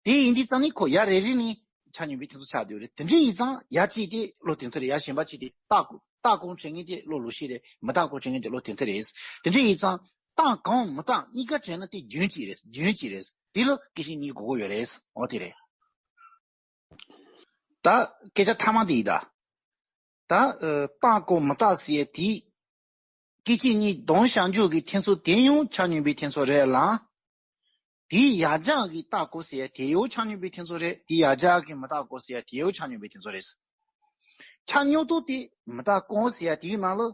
དེ་ཡིན་དུས་ཙམ་ནས་ཁོ་ཡ་རེ་རེ་ནས་ཆ་མཉམ་པའི་འཐེན་ཚོགས་ཆགས་བསྡད་ཡོད་རེད། དེ་འདྲ་ཡིན་ཙང་ཡ་གཅིག་དེ་བློ་དེ་ཚོ་རེད། ཡ་གཞན་པ་གཅིག་དེ་རྟག་གོ་རྟག་གོ་དྲན་མཁན་དེ་བློ་ལོག་ཤེས་རེད། མི་རྟག་གོ་དྲན་མཁན་དེ་བློ་དེ་ཚོ་རེད། དེ་འདྲ་ཡིན་ཙང་རྟག་གོ་མི་རྟག་གཉིས་ཀ་དྲན་ན་དེ་རྒྱུན་གཅིག་རེད། རྒྱུན་གཅིག་རེད། དེ་ལ་སྐད་ཅིག་གཉིས་དགོས་ཀྱི་ཡོད་རེད། འོ་དེ་རེད། ད་སྐད་ཆ་མཐའ་མ་དེ་ཡིན་ད། ད་ཨ། རྟག་གོ་མི་རྟག་ཟེར་ཡ་དེ། སྐད་ཅིག་གཉིས་ལྡོག་བྱ་འཇུག་གི་འཐེན་ཚོགས་དེ་ཡང་ཆ་མཉམ་པའི་འཐེན་ཚོགས་རེད་ལ། དེའི་ཡང་བསྐྱར་གྱི་རྟག་གོ་ཟེར་ཡ་དེ་ཡང་ཆ་མཉམ་པའི་འཐེན་ཚོགས་རེད། དེའི་ཡང་བསྐྱར་གྱི་མི་རྟག་གོ་ཟེར་ཡ་དེ་ཡང་ཆ་མཉམ་པའི་འཐེན་ཚོགས་རེད། ཆ་མཉམ་དུ་དེ་མི་རྟག་གོ་ཟེར་ཡ་དེའི་ནང་ལ།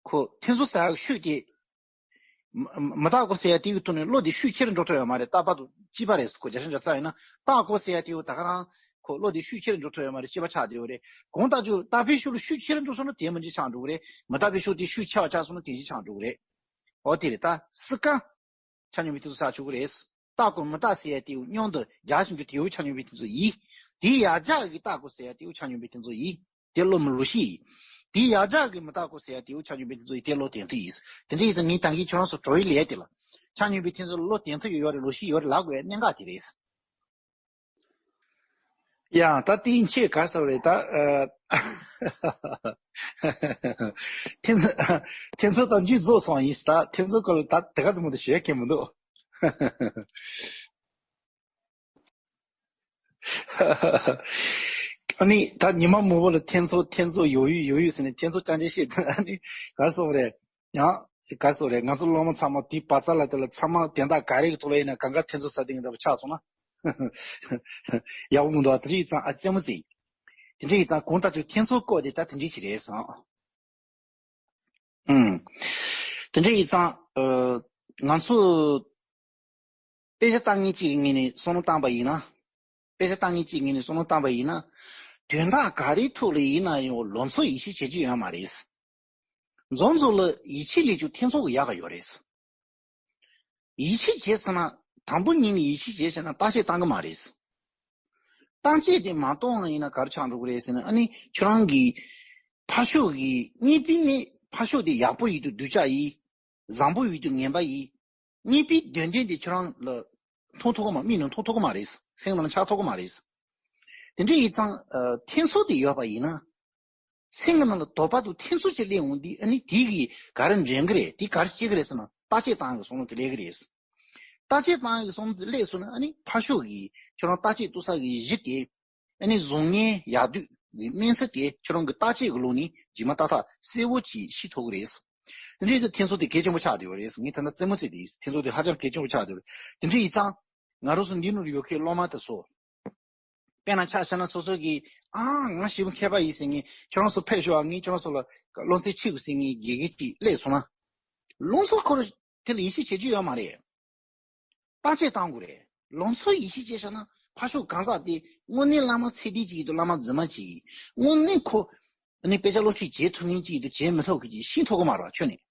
ཁོ་འཐེན་ཚོགས་ཟེར་ཡ་ཤུགས་དེ། མ་མི་རྟག་གོ་ཟེར་ཡ་དེ་གི་ཐོག་ནས་བློ་དེ་ཤུགས་ཆེར་འགྲོ་ཐུབ་ཡོད་མ་རེད། རྟག་པར་དུ་གཅིག་པ་རེད། ཁོ་རྒྱ་ཆེན་འདྲ་རྩ་ཡིན་ན་རྟག་གོ་ཟེར་ཡ་དེ་ཡོད་ད་ག་རང་ཁོ་བློ་དེ་ཤུགས་ཆེར་འགྲོ་ཐུབ་ཡོད་མ་རེད། གཅིག་པ་ཆགས་བསྡད་ཡོད་རེད། གང་ལྟར་ཀྱང་རྟག་པའི་ཕྱོགས་ལ་ཤུགས་ཆེར་འགྲོ་སོང་ན་དེ་མི་འཇིགས་ཆགས་འགྲོ་གི་རེད། མི་རྟག་པའི་ཕྱོགས་དེ་ཤུགས་ཆེ་བ་ཆགས་སོང་ན་དེ་འཇིགས་ཆགས་འགྲོ་གི་རེད། འོ་དེ་རེད། ད་སྲིད་ཀ་ཆ་མཉམ་པའི་དུས་སུ་ཆགས་ཆོག་གི་རེད། རྟག་གོ་མི་རྟག་ཟེར་ཡ་དེའུ་མཉམ་དུ་རྒྱག་བཞིན་རྒྱུ་དེའུ་ཆ་སྙོམས་པའི་ཐེ་ཚོམ་ཡིན། དེའི་ཡར་རྒྱག་གི་རྟག་གོ་ཟེར་ཡ་དེའུ་ཆ་སྙོམས་པའི་ཐེ་ཚོམ་ཡིན། དེ་བློ་མི་ལོག་ཤེས་ཡིན། དེའི་ཡར་རྒྱག་གི་མི་རྟག་གོ་ཟེར་ཡ་དེའུ་ཆ་སྙོམས་པའི་ཐེ་ཚོམ་ཡིན། དེ་བློ་གཏད་ཐུབ་ཡིན། དེ་འདྲ་ཡིན་ཙང་ངས་ད་གིན་ཁྱོད་རང་ཚོ་གྲོགས་ཡིན་ལས་དེ་ལ། ཆ་སྙོམས་པའི་ཐེ་ཚོམ་བློ་གཏད་ཐུབ་ཡོད་ཡོད་རེད། ལོག་ཤེས་ཡོད་རེད་ལབ་དགོས་ཡ་གནད་འགག་དེ་རེད། ཡང་ད་དེའི་ཆེད་ག་ཟེར་རེད་ད། ཨ། ཐེ་ཚོམ་ཐེ་ཚོམ་དང་མཇུག་རྫོགས་སོང་ཡིན་ད། ཐེ་ཚོམ་སྐོར་ལ་ད་དེ་ག་ཙམ་མོ་དེ་ཞུ་ཡ་གལ་མི་འདུག་ཨ་ནི་ད་ཉི་མ་མང་པོ་ལ་ཐེ་ཚོམ་ཐེ་ཚོམ་ཡོད་ཡོད་ཡོད་ཡོད་ཟེར་ནས་ཐེ་ཚོམ་རྐྱང་རྐྱང་བཤད་དུས། ཨ་ནི་ག་ཟེར་རེད། ཡང་ག་ཟེར་རེད། ང་ཚོ་སློབ་མ་ཚང་མ་དེའི་བག་ཚ་ལ་དེ་ལ་ཚང་མ་དོན་དག་ག་རེ་གི་ཐོག་ལ་ཡིན་ན་གང་ག་ཐེ་ཚོམ་ཟ་དེ་འདྲ་པོ་ཆགས་སོང་ན། ཡག་པོ་མི་འདུག་དེ་འདྲ་ཡིན་ཙང་ཨ་རྩེད་མོ་རྩེ། དེ་འདྲ་ཡིན་ཙང་གང་ལྟར་ཅིག་ཐེ་ཚོམ་སྐོར་དེ་ད་དེ་འདྲ་ཞིག་རེད་བསམ། ཨུམ། དེ་འདྲ་ཡིན་ཙང་ཨ། ང་ཚོ་དཔེ་ཆ་ལྟ་མཁན་གཅིག་གི་ངོས་ནས་བསམ་བློ་བཏང་པ་ཡིན་ན། དཔེ་ཆ་ལྟ་མཁན་གཅིག་གི་ངོས་ནས་བསམ་བློ་བཏང་པ་ཡིན་ན། དོན་དག་ག་རེའི་ཐོག་ལ་ཡིན་ན་ཡང་ལོ་ཚོད་ཡིད་ཆེས་བྱེད་རྒྱུ་ཡོད་མ་རེད། མཛོ་མཛོ་ལ་ཡིད་ཆེས་ལས་ཀྱང་ཐེ་ཚོམ་གྱི་ཡག་ག་ཡོད་རེད། ཡིད་ཆེས་བྱས་ཟེར་ན། དང་པོ་ཉིད་ནས་ཡིད་ཆེས་བྱས་ཟེར་ན་བརྟག་དཔྱད་བཏང་གི་མ་རེད། བརྟག་དཔྱད་དེ་མ་བཏང་ན་ཡིན་ན་ག་རེ་ཆགས་འགྲོ་གི་རེད་ཟེར་ན། ཨ་ནི་ཁྱོད་རང་གི་ཕར་ཕྱོགས་ཀྱི་གཉིས་པའི་ནི་ཕར་ཕྱོགས་དེ་ཡག་པོ་ཡོད་དུས་སྡུག་ཅག་ཡིན། བཟང་པོ་ཡོད་དུས་ངན་པ་ཡིན། གཉིས་པའི་དོན་ལྡན་དེ་ཁྱོད་རང་ལ་མཐོང་ཐུབ་ཀྱི་མ། མིག་ནང་མཐོང་ཐུབ་ཀྱི་མ་རེད། སེམས་ནང་ཆགས་ཐུབ་ཀྱི་མ་རེད། དེ་འདྲ་ཡིན་ཙང་ཨ། ཐེ་ཚོམ་དེ་ཡོད་པ་ཡིན་ན། སེམས་ཀྱི་ནང་ལ་དོགས་པ་དང་ཐེ་ཚོམ་ཅིག་སླེབས་འོང་དུས། ཨ་ནི་དེ་གིས་ག་རེ་འདྲེན་གི་རེད། དེ་ག་རེ་བྱེད་ཀྱི་རེད་ཟེར་ན། བརྟག་དཔྱད་བཏང་གི་བསམ་བློ་དེ་སླེབས་ཀྱི་རེད། བརྟག་དཔྱད་བཏང་གི་བསམ་བློ་དེ་སླེབས་སོང་ན། ཨ་ནི་ཕར་ཕྱོགས་ཀྱི་ཁྱོད་རང་བརྟག་དཔྱད་གཏོང་ས་གི་གཞི་དེ། ཨ་ནི་བཟང་ངན་ཡག་སྡུག་གི་སྨན་རྩིས་དེ་ཁྱོད་རང་གི་བརྟག་དཔྱད་ཀྱི་ལུགས་ནས་རྗེས་མ་ཏག་ཏག་གསལ་པོ་ཅིག་ཤེས་ཐུབ་ཀྱི་རེད། དེ་འདྲ་ཡིན་ཙང་ཐེ་ཚོམ་དེ་གལ་ཆེན་པོ་ཆགས་བསྡད་ཡོད་རེད། ངས་ད་ལྟ་རྩེད་མོ་རྩེ་དེ་ཡིན། ཐེ་ཚོམ་དེ་ཧ་ཅང་གལ་ཆེན་པོ་ཆགས་བསྡད་ཡོད་རེད། དེ་འདྲ་ཡིན་ཙང་ང་རང་ཚོ་འདི་ནང་ཡོད་མཁན་སློབ་མ་དེ་ཚོ། དཔེར་ན་ཆ་བཞག་ན་སོ་སོ་གིས། ཨ། ང་ཞེ་པོ་མཁས་པ་ཡིན་ཟེར་མཁན། ཁྱོད་རང་ཚོ་ཕེབས་ཤོག་ཨ། ངས་ཁྱོད་རང་ཚོ་ལ་སློབ་ཚན་ཁྲིད་དགོས་ཟེར་མཁན་དགེ་རྒན་ཅིག་སླེབས་སོང་ན། ལོ་ཚོད་ཁོ་རང་དེ་ལ་ཡིད་ཆེས་བྱེད་རྒྱུ་ཡོད་མ་རེད། བརྟག་དཔྱད་བཏང་དགོས་རེད། ལོ་ཚོད་ཡིད་ཆེས་བྱས་བཞག་ན། ཕར་ཕྱོགས་གང་ཟག་དེ་དངོས་གནས་བླ་མ་ཚད་ལྡན་ཅིག་ཡིན་དུས་བླ་མ་རྫུན་མ་ཅིག་ཡིན། དངོས་གནས་ཁོ་ནི་དཔེ་ཆ་སློབ་ཁྲིད་བྱེད་ཐུབ་མཁན་ཅིག་ཡིན་དུས་བྱེད་མི་ཐུབ་མཁན་ཅིག་ཤེས་ཐུབ་ཀྱི་མ་རེད་བ། ཁྱོན་ནས།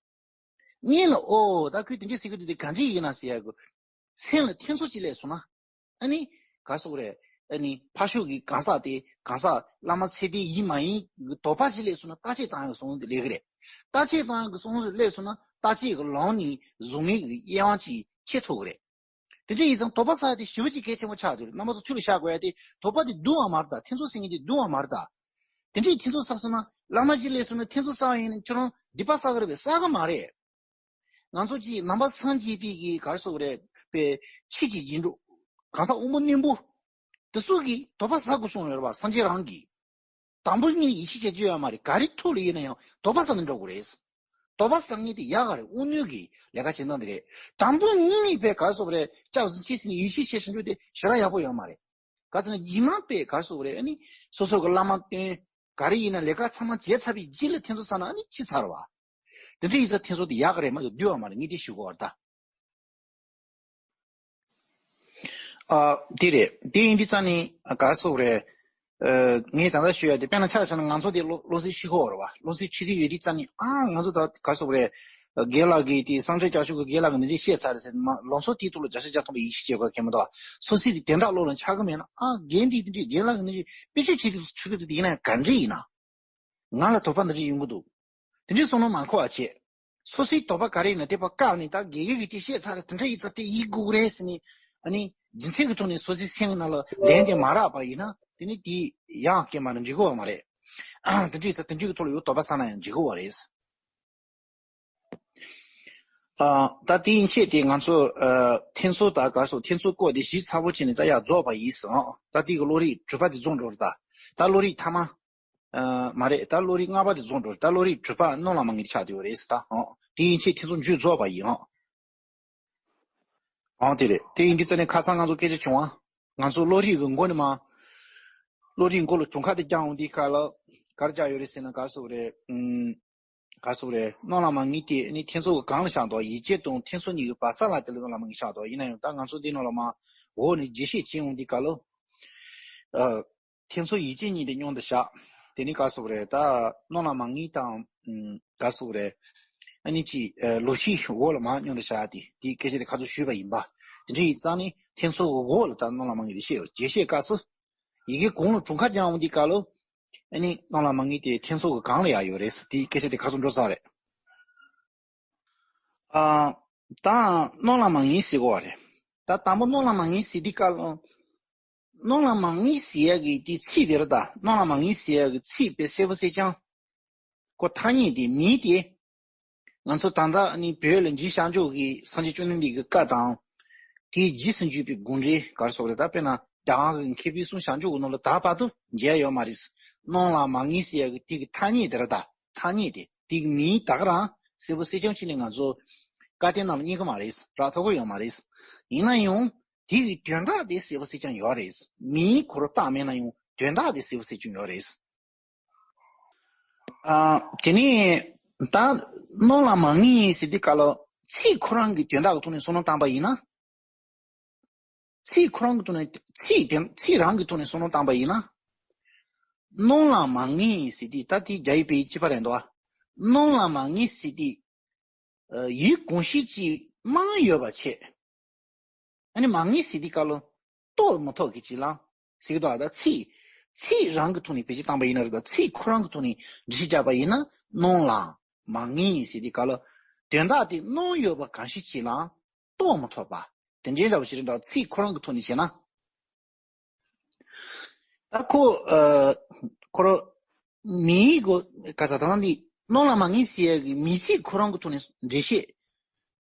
སྔོན་ལ། ཨོ། ད་ཁོས་དེ་འདྲ་ཟེར་གི་འདུག་དེ་ག་འདྲ་ཡིན་ན་ཟེར་ཡ་གི། སེམས་ལ་ཐེ་ཚོམ་ཅིག་སླེབས་སོང་ན། ཨ་ནི་ག་རེ་ཟེར་དགོས་རེད། ཨ་ནི་ཕར་ཕྱོགས་ཀྱི་གང་ཟག་དེ་གང་ཟག་བླ་མ་ཚད་ལྡན་ཡིན་མ་ཡིན་གྱི་དོགས་པ་ཅིག་སླེབས་སོང་ན། བརྟག་དཔྱད་བཏང་ཡག་བསམ་བློ་དེ་སླེབས་ཀྱི་རེད། བརྟག་དཔྱད་བཏང་ཡག་གི་བསམ་བློ་དེ་སླེབས་སོང་ན། བརྟག་དཔྱད་ཀྱི་ལམ་ནས་བཟང་ངན་གྱི་དབྱེ་བ་ཅིག་ཕྱེ་ཐུབ་ཀྱི་རེད། དེ་འདྲ་ཡིན་ཙང་དོགས་པ་ཟ་ཡག་དེ་ཞེ་པོ་ཅིག་གལ་ཆེན་པོ་ཆགས་འདུག་རེད། རྣམ་པ་ཚོ་ཐུགས་ལ་བཞག་དགོས་ཡག་དེ། དོགས་པ་དེ་སྡུག་པ་མ་རེད་ད། ཐེ་ཚོམ་ཟེར་མཁན་དེ་སྡུག་པ་མ་རེད་ད། དེ་འདྲའི་ཐེ་ཚོམ་ཟ་སོང་ན། བླ་མ་ཅིག་སླེབས་སོང་ན་ཐེ་ཚོམ་ཟ་བ་ཡིན་ན་ཁྱོད་རང་སྡིག་པ་བསགས་ཀྱི་རེད་པས། བསགས་ཀྱི་མ་རེད། ང་ཚོ་ཅིག་ནང་པ་སངས་རྒྱས་པའི་གི་ག་རེ་ཟེར་དགོས་རེད་པས། ཆོས་ཀྱི་རྗེས་འགྲོ། གང་ཟག་དབང་པོ་རྣོན་པོ་དེ་ཚོ་གིས་དོགས་པ་ཟ་དགོས་གསུངས་ཡོད་རེད་པ། སངས་རྒྱས་རང་གིས། དང་པོ་ཉིད་ནས་ཡིད་ཆེས་བྱེད་རྒྱུ་ཡོད་མ་རེད། ག་རེ་ཐོག་ལ་ཡིན་ན་ཡང་དོགས་པ་ཟ་ནས་འགྲོ་དགོས་རེད། དོགས་པ་ཟ་མཁན་དེ་ཡག་ག་རེད། དབང་རྣོན་གྱི་ལས་ཀ་བྱེད་སྟངས་དེ་རེད། དང་པོ་ཉིད་ནས་པས་ག་རེ་ཟེར་དགོས་རེད། སྐྱབས་སུ་མཆི་ཟེར་ནས་ཡིད་ཆེས་བྱེད་བཞིན་རྒྱུ་དེ་ཞེ་དྲག་ཡག་པོ་ཡོད་མ་རེད། ག་ཟེར་ན་རྗེས་མ་པས་ག་རེ་ཟེར་དགོས་རེད། ཨ་ནི་སོ་སོ་གི་བླ་མ་བསྟེན། ག་རེ་ཡིན་ན་ལས་ཀ་ཚང་མ་བྱས་ཚར་བའི་རྗེས་ལ་ཐེ་ཚོམ་ཟ་ན་ཨ་ནི་ཕྱི་ཚར་བ། དེ་འདྲ་ཡིན་ཙང་ཐེ་ཚོམ་དེ་ཡག་ག་རེད་མ་གཏོགས་སྡུག་པ་མ་རེད། ངས་དེ་ཞུ་དགོས་པ་རེད་ད། ཨ། དེ་རེད། དེ་ཡིན་དུས་ཙང་ནི་ག་རེ་ཟེར་དགོས་རེད། ཨ། ངས་ད་ལྟ་ཞུ་ཡག་དེ། དཔེར་ན་ཆ་བཞག་ན་ང་ཚོ་དེ་སློབ་སློབ་ཚན་ཤེས་ཀྱི་ཡོད་རེད་པ། སློབ་ཚན་ཤེས་ཀྱི་ཡོད་དུས་ཙང་ནི། ཨ། ང་ཚོ་ད་ག་རེ་ཟེར་དགོས་རེད། རྒན་ལགས་ཀྱིས་དེ་སངས་རྒྱས་བསྐྱར་བྱོན་གྱི་རྒན་ལགས་ཀྱིས་འདི་འདྲ་བཤད་ཚར་རེད་ཟེར་ནས་མ། ལོ་ཚོད་དེའི་ཐོག་ལ་བརྒྱ་ཆ་བརྒྱ་ཐམ་པ་ཡིད་ཆེས་བྱེད་དགོས་མཁན་མི་འདུག་སོ་སོའི་དེ་དོན་དག་བློ་ལ་འཆར་གྱི་མེད་ན། ཨ། རྒན་འདིས་དེ་འདྲའི། རྒན་ལགས་ཀྱིས་འདི་འདྲའི་དཔེ་ཆ་བྱེད་དུས་ཆུ་གི་དུས་དེ་ཡིན་ན་ག་འདྲ་ཡིན་ན། ང་ལ་དོགས་པ་འདི་འདྲ་ཡོང་གི་འདུག་དེ་འདྲའི་བསམ་བློ་མ་འཁོར་བ་བྱས། སོ་སོའི་དོགས་པ་ག་རེ་ཡིན་ན་དེ་ཕར་བཀག་ནས། ད་དགེ་རྒན་གྱིས་དེ་བཤད་ཚར་རེད། དེ་འདྲ་ཡིན་ཙང་དེ་ཡིན་དགོས་རེད་ཟེར་ནས། ཨ་ནི་རྒྱུ་མཚན་གྱི་ཐོག་ནས་སོ་སོའི་སེམས་ནང་ལ་ལན་དེ་མ་རག་པ་ཡིན་ན། དེ་ནི་དེ་ཡང་སྐྱེལ་མ་ན་འགྲིག་གི་ཡོད་མ་རེད། དེ་འདྲ་ཡིན་ཙང་དེ་འདྲའི་གི་ཐོག་ལ་ཡང་དོགས་པ་ཟ་ན་ཡང་འགྲིག་གི་ཡོད་རེད། ཨ། ད་དེ་ཡིན་ཕྱིར་དེ་ང་ཚོ། ཨ། ཐེ་ཚོམ་དང་ག་རེ་ཟེར། ཐེ་ཚོམ་སྐོར་དེ་ཞིབ་ཚགས་པོ་བྱས་ནས་ད་ཡར་རྫོགས་པ་ཡིན་ཟེར། ཨ། ད་དེ་གི་བློ་རིག་གྲུབ་པ་དེ་རྫོགས་འགྲོ་རེད་ད། ད་བློ་རིག་ཐ་མ། ཨ། མ་རེད། ད་བློ་རིག་ལྔ་པ་དེ་རྫོགས་འགྲོ་རེད། ད་བློ་རིག་གྲུབ་པ་སྣོད་ལ་མ་ངེས་དེ་ཆགས་བསྡད་ཡོད་རེད་ཟེར་ད། ཨ། དེ་ཡིན་ཕྱིར་ཐེ་ཚོམ་མཇུག་རྫོགས་པ་ཡིན། ཨ། ཨང་། དེ་རེད། དེ་ཡིན་དུས་ཙ་ནས་ཁ་སང་ང་ཚོ་སྐད་ཆ་བྱུང་བ། ང་ཚོ་བློ་རིག་གི་མགོ་ནས་མར། བློ་རིག་མགོ་ལ་གྱོང་ཁ་དེ་རྒྱག་འོང་དུས་སྐབས་ལ། ག་རེ་རྒྱག་ཡོད་རེད་ཟེར་ན། ག་རེ་ཟེར་དགོས་རེད། ཨུམ། ག་རེ་ཟེར་དགོས་རེད། སྣོད་ལ་མ་ངེས་དེ་ནི་ཐེ་ཚོམ་གྱི་སྒང་ལ་བཞག་འདུག་ཡིད་ཆེས་དང་ཐེ་ཚོམ་གཉིས་ཀྱི་བར་མཚམས་ལ་དེ་ལ་སྣོད་ལ་མ་ངེས་བཞག་འདུག་ཡིན་ན་ཡང་ད་ང་ཚོ་འདི་ནང་ལ་མར་འོག་ནས་རྒྱས་བཤད་བྱེད་འོང་དུས་སྐབས་ལ། ཨ། ཐེ་ཚོམ་ཡིད་ཆེས་གཉིས་དེ་མཉམ་དུ་བཞག་དེ་ནི་ག་རེ་ཟེར་དགོས་རེད། ད་སྣོད་ལ་མ་ངེས་དང་། ཨུམ། ག་རེ་ཟེར་དགོས་རེད། ཨ་ནི་ཅིག་ཨ། ལོག་ཤེས་འོག་ལ་མར་མཉམ་དུ་བཞག་དེ། དེའི་སྐད་ཆ་དེ་ཁ་ཚོན་ཞུས་པ་ཡིན་པ། དེ་འདྲ་ཡིན་ཙང་ནི་འཐེན་ཚོགས་ཀྱི་འོག་ལ་ད་སྣང་ལ་མ་ངེས་དེ་བཤད་ཡོད། རྒྱས་བཤད་སྐབས་སུ་ཡི་གེ་གོང་ལ་གྲུབ་མཁར་སྦྱང་འོང་དུས་སྐབས་ལ་ཨ་ནི་སྣང་ལ་མ་ངེས་དེ་འཐེན་ཚོགས་ཀྱི་གང་ལ་ཡང་ཡོད་རེད། དེའི་སྐད་ཆ་དེ་ཁ་སང་འགྲོ་ས་རེད། ཨ། ད་སྣང་ལ་མ་ངེས་ཟེར་གོ་བ་རེད། ད་དང་པོ་སྣང་ལ་མ་ངེས་ཟེར་དུས་སྐབས་ལ། སྣང་ལ་མ་ངེས་ཟེར་ཡ་གི་དེ་ཚིག་དེ་རེད་ད། སྣང་ལ་མ་ངེས་ཟེར་ཡ་གི་ཚིག་དཔེ་གསལ་པོ་གསལ་རྐྱང་། ཁོ་ཐ་སྙད་དེ་མིང་དེ། ང་ཚོ་ད་ལྟ་ནི་བོད་ལ་འཇིགས་བྱང་ཆུབ་ཀྱི་སངས་རྒྱས་བཅོམ་ལྡན་འདས་ཀྱི་བཀའ་དང་། དེའི་རྗེས་སུ་འཇུག་པའི་དགོངས་འགྲེལ་ག་རེ་ཟེར་དགོས་རེད། ད་དཔེར་ན་ད་ག་གི་མཁས་པའི་གསུང་བྱང་ཆུབ་ཀྱི་ནང་ལ་ད་བར་དུ་མཇལ་ཡོད་མ་རེད། སྣང་ལ་མ་ངེས་ཟེར་ཡ་གི་དེ་གི་ཐ་སྙད་དེ་རེད་ད། ཐ་སྙད་དེ་དེ་གི་མིང་ད་ག་རང་གསལ་པོ་གསལ་རྐྱང་བྱས་ནས་ང་ཚོ་བཀའ་བསྟན་ནང་ལ་རྙེད་གི་མ་རེད། རག་ཐུབ་གི་ཡོད་མ་རེད། ཡིན་ན་ཡང་དེ་གི་དོན་དག་དེ་གསལ་པོ་གསལ་རྐྱང་ཡོད་རེད། མིང་ཁོ་རང་བཏགས་མེད་ན་ཡང་དོན་དག་དེ་གསལ་པོ་གསལ་རྐྱང་ཡོད་རེད། ཨ། དེ་ནས་ད་སྣང་ལ་མ་ངེས་ཟེར་དུས་སྐབས་ལ་ཚིག་ཁོ་རང་གི་དོན་དག་གི་ཐོག་ནས་བསམ་བློ་བཏང་པ་ཡིན་ན། ཚིག་ཁོ་རང་གི་ཐོག་ནས་ཚིག་དེ་ཚིག་རང་གི་ཐོག་ནས་བསམ་བློ་བཏང་པ་ཡིན་ན། སྣང་ལ་མ་ངེས་ཟེར་དུས་ད་དེ་རྒྱ་ཡིག་བོད་ཡིག་གཅིག་པ་རེད་འདུག་བ། སྣང་ལ་མ་ངེས་ཟེར་དུས། ཡིད་གང་ཞིག་ཅིག་རྨང་ཡོད་པ་བྱས། ཨ་ནི་མ་ངེས་ཟེར་དུས་སྐབས་ལ་རྟོགས་མི་ཐུབ་ཀྱི་ཅིག་ལ་ཟེར་གི་འདུག་བ། ད་ཚིག་ཚིག་རང་གི་ཐོག་ནས་བེད་སྤྱོད་བཏང་པ་ཡིན་ན་རེད། ད་ཚིག་ཁོ་རང་གི་ཐོག་ནས་འགྲེལ་བཤད་རྒྱག་པ་ཡིན་ན་སྣང་ལ་མ་ངེས་ཟེར་དུས་སྐབས་ལ་དོན་དག་དེ་རྨང་ཡོད་པ་གང་ཞིག་ཅིག་ལ་རྟོགས་མི་ཐུབ་པ། དེ་འདྲའི་འདྲ་བོ་ཞིག་རེད་འདུག་ཚིག་ཁོ་རང་གི་ཐོག་ནས་བྱས་ན། ད་ཁོ། ཨ། ཁོ་རང་མིང་གོ་ག་ས་ད་ནང་འདི་སྣང་ལ་མ་ངེས་ཟེར་ཡ་གི་མིང་ཚིག་ཁོ་རང་གི་ཐོག་ནས་འགྲེལ་བཤད་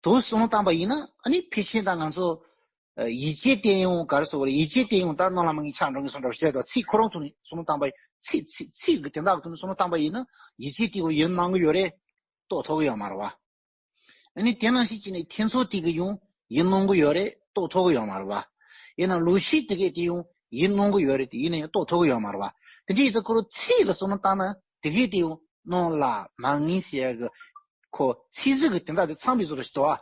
དུ་བསམ་བློ་བཏང་པ་ཡིན་ན། ཨ་ནི་ཕལ་ཆེར་ད་ང་ཚོ་ཡིད་ཆེས་བརྟན་ཡོང་ག་རེ་ཟེར་བ་རེད། ཡིད་ཆེས་བརྟན་ཡོང་ད་སྣང་ལ་མ་ངེས་ཆགས་འགྲོ་ངེས་སོང་འདྲ་བཤད། ད་ཚིག་ཁོ་རང་ཐོག་ནས་བསམ་བློ་བཏང་པ་ཡིན། ཚིག་ཚིག་ཚིག་གི་དོན་དག་གི་ཐོག་ནས་བསམ་བློ་བཏང་པ་ཡིན་ན་ཡིད་ཆེས་བརྟན་པོ་ཡིད་སྣང་གི་ཡོད་རེད། རྟོགས་ཐུབ་གི་ཡོད་མ་རེད་བ། ཨ་ནི་དེ་ནང་བཞིན་བྱས་ནས་འཐེན་ཚོགས་དེ་གི་ཡང་ཡིད་སྣང་གི་ཡོད་རེད། རྟོགས་ཐུབ་གི་ཡོད་མ་རེད་བ། ཡིན་ན་ལུགས་ཤིག་དེ་གས་དེ་ཡང་ཡིད་སྣང་གི་ཡོད་རེད། དེ་ཡིན་ན་ཡང་རྟོགས་ཐུབ་གི་ཡོད་མ་རེད་བ། དེ་འདྲ་ཡིན་ཙང་ཁོ་རང་ཚིག་ལ་བསམ་བློ་བཏང་ན་དེ་གས་དེ་ཡང་སྣང་ལ་མ་ངེས་ཟེར་ཡ་གི་ཁོ་ཚིག་ཟིག་གི་དེ་འདྲ་དེ་ཚང་བའི་བཟོ་འདྲ་ཞིག་འདུག་བ།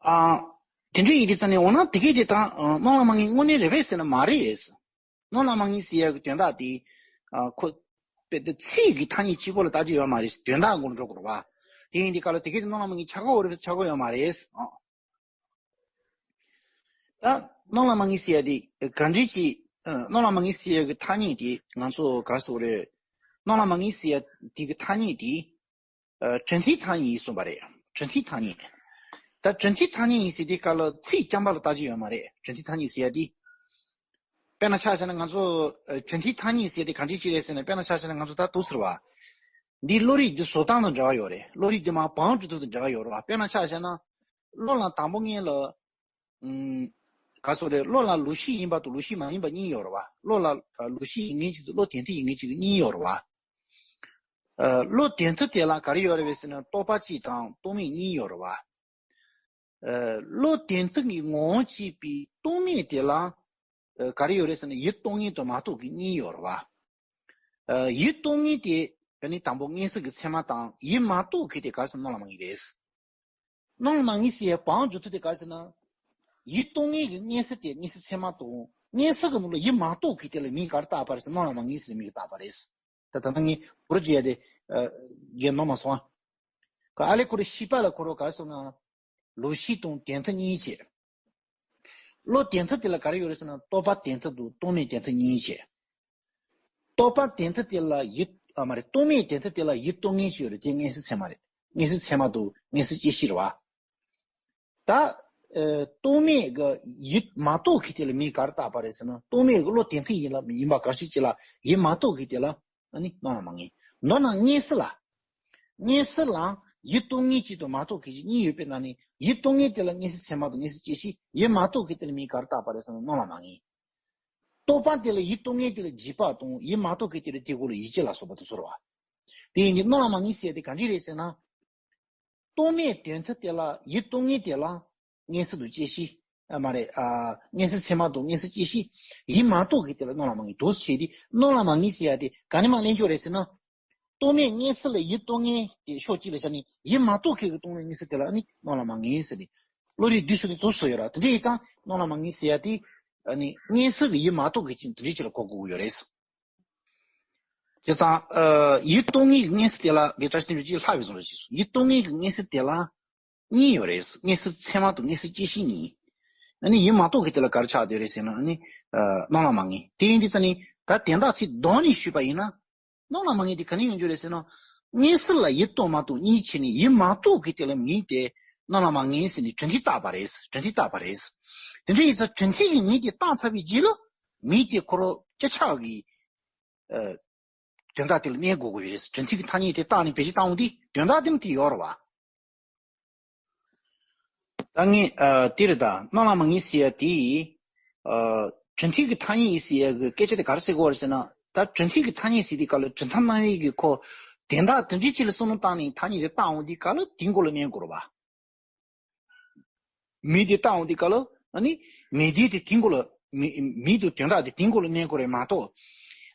ཨ། དེ་འདྲ་ཡིན་དུས་ཙང་ནས་འོ་ན་དེ་གས་དེ་དང་སྣང་ལ་མ་ངེས་དངོས་གནས་རེད་པས་ཟེར་ན་མ་རེད། སྣང་ལ་མ་ངེས་ཟེར་ཡ་གི་དོན་དག་དེ། ཨ། ཁོ། དཔེ་དེ་ཚིག་གི་ཐ་སྙད་གཅིག་པོ་ལ་བལྟ་རྒྱུ་ཡོད་མ་རེད། དོན་དག་མགོ་ལ་འགྲོ་དགོས་རེད་བ། དེ་ཡིན་དུས་སྐབས་ལ་དེ་གས་དེ་སྣང་ལ་མ་ངེས་ཆགས་ཀྱི་ཡོད་རེད་པས་ཆགས་ཀྱི་ཡོད་མ་རེད། ཨ། ད་སྣང་ལ་མ་ངེས་ཟེར་ཡ་དེ་ག་འདྲ་ཅིག་ཨ། སྣང་ལ་མ་ངེས་ཟེར་ཡ་གི་ཐ་སྙད་དེ་ང་ཚོ་ག་རེ་ཟེར་དགོས་རེད། སྣང་ལ་མ་ངེས་ཟེར་ཡ་དེ་གི་ཐ་སྙད་དེ། ཨ། གྲུབ་མཐའི་ཐ་སྙད་ཡིན་གསུངས་པ་རེད། གྲུབ་མཐའི་ཐ་སྙད། ད་གྲུབ་མཐའི་ཐ་སྙད་ཡིན་ཟེར་དུས་སྐབས་ལ་ཚིག་རྐྱང་པ་ལ་བལྟ་རྒྱུ་ཡོད་མ་རེད། གྲུབ་མཐའི་ཐ་སྙད་ཟེར་ཡ་དེ། དཔེར་ན་ཆ་བཞག་ན་ང་ཚོ་ཨ། གྲུབ་མཐའི་ཐ་སྙད་ཟེར་དེ་ག་འདྲ་ཅིག་རེད་ཟེར་ན། དཔེར་ན་ཆ་བཞག་ན་ང་ཚོ་ད་འདུག་ཟེར་བ། འདི་བློ་རིག་འདི་བཟོ་སྟངས་དང་འབྲེལ་བ་ཡོད་རེད། བློ་རིག་འདི་མར་བང་སྒྲུབ་ཐབས་དང་འབྲེལ་བ་ཡོད་རེད་བ། དཔེར་ན་ཆ་བཞག་ན། བློ་ལ་དང་པོ་ངེས་ལ། ཨུམ། ག་རེ་ཟེར་དགོས་རེད། བློ་ལ་ལུགས་ཤིག་ཡིན་པ་དང་ལུགས་ཤིག་མ་ཡིན་པ་གཉིས་ཡོད་རེད་བ། བློ་ལ་ལུགས་ཤིག་ཡིན་མཁན་གཅིག་དང་བློ་དོན་མཐུན་ཡིན་མཁན་གཅིག་གཉིས་ཡོད་རེད་བ། ཨ། བློ་དོན་མཐུན་དེ་ལ་ག་རེ་ཡོད་རེད་པས་ཟེར་ན་རྟོག་པ་གཅིག་དང་རྟོག་མེད་གཉིས་ཡོད་རེད་བ། ཨ། བློ་དོན་མཐུན་གྱི་ངོ་བོ་གཅིག་པའི་རྟོག་མེད་དེ་ལ། ཨ། ག་རེ་ཡོད་རེད་ཟེར་ན་ཡིད་རྟོག་མཁན་དང་མ་རྟོགས་མཁན་གཉིས་ཡོད་རེད་བ། ཨ། ཡིད་རྟོག་མཁན་དེ་ཨ་ནི་དང་པོ་མངོན་སུམ་གྱི་ཚད་མ་དང་། ཡིད་མ་རྟོགས་མཁན་དེ་ག་རེ་ཟེར་ན་སྣང་ལ་མ་ངེས་རེད། སྣང་ལ་མ་ངེས་ཟེར་ཡ་བང་སྒྲུབ་ཐབས་དེ་ག་རེ་ཟེར་ན། ཡིད་རྟོག་མཁན་གྱི་མངོན་སུམ་དེ་མངོན་སུམ་ཚད་མ་དང་། མངོན་སུམ་གྱི་ནང་ལ་ཡིད་མ་རྟོགས་མཁན་དེ་ལ་མིང་ག་རེ་བཏགས་པ་རེད་ཟེར་ན་སྣང་ལ་མ་ངེས་ཟེར་མིང་བཏགས་པ་རེད། ད་ད་ལྟ་ངས་བོར་རྒྱུ་ཡ་དེ། ཨ། རྒྱན་ནོར་མ་སོང་ཨ། ཁོ་ཨ་ལས་ཁོ་རང་བཤད་པ་ལ་ཁོ་རང་ག་རེ་ཟེར་ན། ལུགས་ཤིག་དང་དོན་མཐུན་གཉིས་བྱས། བློ་དོན་མཐུན་དེ་ལ་ག་རེ་ཡོད་རེད་ཟེར་ན་རྟོག་པ་དོན་མཐུན་དང་རྟོག་མེད་དོན་མཐུན་གཉིས་བྱས། རྟོག་པ་དོན་མཐུན་དེ་ལ་ཡིད། ཨ། མ་རེད། རྟོག་མེད་དོན་མཐུན་དེ་ལ་ཡིད་རྟོག་མཁན་ཅིག་ཡོད་རེད། དེ་མངོན་སུམ་ཚད་མ་རེད། མངོན་སུམ་ཚད་མ་དང་མངོན་སུམ་བཅད་ཤེས་རེད་བ། ད། ཨ། རྟོག་མེད་ཀྱི་ཡིད་མ་རྟོགས་མཁན་དེ་ལ་མིང་ག་རེ་བཏགས་པ་རེད་ཟེར་ན། རྟོག་མེད་ཀྱི་བློ་དོན་མཐུན་ཡིན་ལ་ཡིན་པ་གང་ཞིག་ཅིག་ལ་ཡིད་མ་རྟོགས་མཁན་དེ་ལ་ཨ་ནི་སྣང་ལ་མ་ངེས། མདོར་ན་མངོན་སུམ་ལ། མངོན་སུམ་ལ་ཡིད་རྟོག་མཁན་གཅིག་དང་མ་རྟོགས་མཁན་གཅིག་གཉིས་ཡོད་པའི་ནང་ནས་ཡིད་རྟོག་མཁན་དེ་ལ་མངོན་སུམ་ཚད་མ་དང་མངོན་སུམ་བཅད་ཤེས། ཡིད་མ་རྟོགས་མཁན་དེ་ལ་མིང་ག་རེ་བཏགས་པ་རེད་ཟེར་ན་སྣང་ལ་མ་ངེས། རྟོག་པ་དེ་ལ་ཡིད་རྟོག་མཁན་དེ་ལ་འཇིགས་པ་དང་། ཡིད་མ་རྟོགས་མཁན་དེ་ལ་དེ་སྐོར་ལ་ཡིད་ཆེས་ལ་སོགས་པ་དེ་ཚོ་རེད་བ། དེ་ཡིན་དུས་སྣང་ལ་མ་ངེས་ཟེར་ཡ་དེ་ག་འདྲ་རེད་ཟེར་ན། རྟོག་མེད་དོན་མཐུན་དེ་ལ་ཡིད་རྟོག་མཁན་དེ་ལ་མངོན་སུམ་དང་བཅད་ཤེས། ཨ། མ་རེད། ཨ། མངོན་སུམ་ཚད་མ་དང་མངོན་སུམ་བཅད་ཤེས། ཡིད་མ་རྟོགས་མཁན་དེ་ལ་སྣང་ལ་མ་ངེས། འདུག་སེ་བྱས་དུས་སྣང་ལ་མ་ངེས་ཟེར་ཡ་དེ་ག་ནས་མར་ལེན་རྒྱུ་རེད་ཟེར་ན། རྟོག་མེད་མངོན་སུམ་ལ་ཡིད་རྟོག་མཁན་དེ་ཕྱོགས་གཅིག་ལ་བཞག་ནས་ཡིད་མ་རྟོགས་མཁན་གྱི་རྟོག་མེད་མངོན་སུམ་དེ་ལ་ཨ་ནི་སྣང་ལ་མ་ངེས་ཟེར་ནས། བློ་རིག་བསྡུས་ཚུལ་ནི་འདུག་སེ་ཡོད་ར། དེ་འདྲ་ཡིན་ཙང་སྣང་ལ་མ་ངེས་ཟེར་ཡ་དེ་ཨ་ནི་མངོན་སུམ་གྱི་ཡིད་མ་རྟོགས་མཁན་གྱི་དེ་འདྲ་ཅིག་ལ་གོ་དགོས་ཀྱི་ཡོད་རེད། བྱས་ཙང་། ཨ། ཡིད་རྟོག་མཁན་གྱི་མངོན་སུམ་དེ་ལ་དེ་བཀྲ་ཤིས་ལྷུན་གྲུབ་ཀྱིས་ལྷག་པའི་བཟོ་འདྲ་ཅིག་གསུངས། ཡིད་རྟོག་མཁན་གྱི་མངོན་སུམ་དེ་ལ། གཉིས་ཡོད་རེད། མངོན་གསལ་ཚད་མ་དང་མངོན་གསལ་བཅད་ཤེས་གཉིས། ཨ་ནི་ཡིད་མ་རྟོགས་ཀྱི་དེ་ལ་ག་རེ་ཆགས་བསྡད་རེད་ཟེར་ན། ཨ་ནི་ཨ་སྣང་ལམ་མ་ངེས། དེ་ཡིན་དུས་ཙ་ནི་ད་དོན་དག་ཚིག་བསྡོམས་ནས་ཞུས་པ་ཡིན་ན། སྣང་ལམ་མ་ངེས་དེ་ག་ནས་ཡོང་རྒྱུ་རེད་ཟེར་ན། མངོན་གསལ་ལ་ཡིད་རྟོགས་མ་རྟོགས་གཉིས་ཕྱེ་ནས་ཡིད་མ་རྟོགས་ཀྱི་དེ་ལ་མིང་དེ་སྣང་ལམ་མ་ངེས་ཟེར་ནས་གྲུབ་མཐས་བཏགས་པ་རེད། གྲུབ་མཐས་བཏགས་པ་རེད། དེ་འདྲ་ཡིན་ཙང་གྲུབ་མཐའི་གི་མིང་དེ་བཏགས་ཚར་བའི་རྗེས་ལ་མིང་དེ་ཁོ་རང་གཅིག་ཆགས་ཀྱི་ཨ་དོན་དག་དེ་ལ་གནས་དགོས་ཀྱི་ཡོད་རེད། གྲུབ་མཐའི་གི་ཐ་སྙད་དེ་བཏགས་ནས་བེད་སྤྱོད་བཏང་བ་དེ་དོན་དག་དེ་ནི་དེ་ཡོད་རེད་བ། ད་ངས་ཨ་དེ་རེད། ད་སྣང་ལམ་མ་ངེས་ཟེར་ཡ་དེ་ཨ་གྲུབ་མཐའི་གི་ཐ་སྙད་ཡིན་ཟེར་ཡ་གི་སྐད་ཆ་དེ་ག་རེ་ཟེར་དགོས་རེད་ཟེར་ན། ད་གྲུབ་མཐའི་གི་ཐ་སྙད་ཟེར་དུས་སྐབས་ལ་གྲུབ་མཐའ་སྣང་བའི་གི་ཁོ་དོན་དག་དེ་འདྲའི་ཅིག་ལ་བསམ་བློ་བཏང་ནས་ཐ་སྙད་དེ་བཏགས་འོང་དུས་སྐབས་ལ་དེའི་མགོ་ལ་གནོན་དགོས་རེད་བ། མིང་དེ་བཏགས་འོང་དུས་སྐབས་ལ་ཨ་ནི་མིང་དེ་དེ་དེའི་མགོ་ལ་མི་མིང་དང་དོན་དག་དེ་དེའི་མགོ་ལ་གནོན་དགོས་རེད་མ་གཏོགས།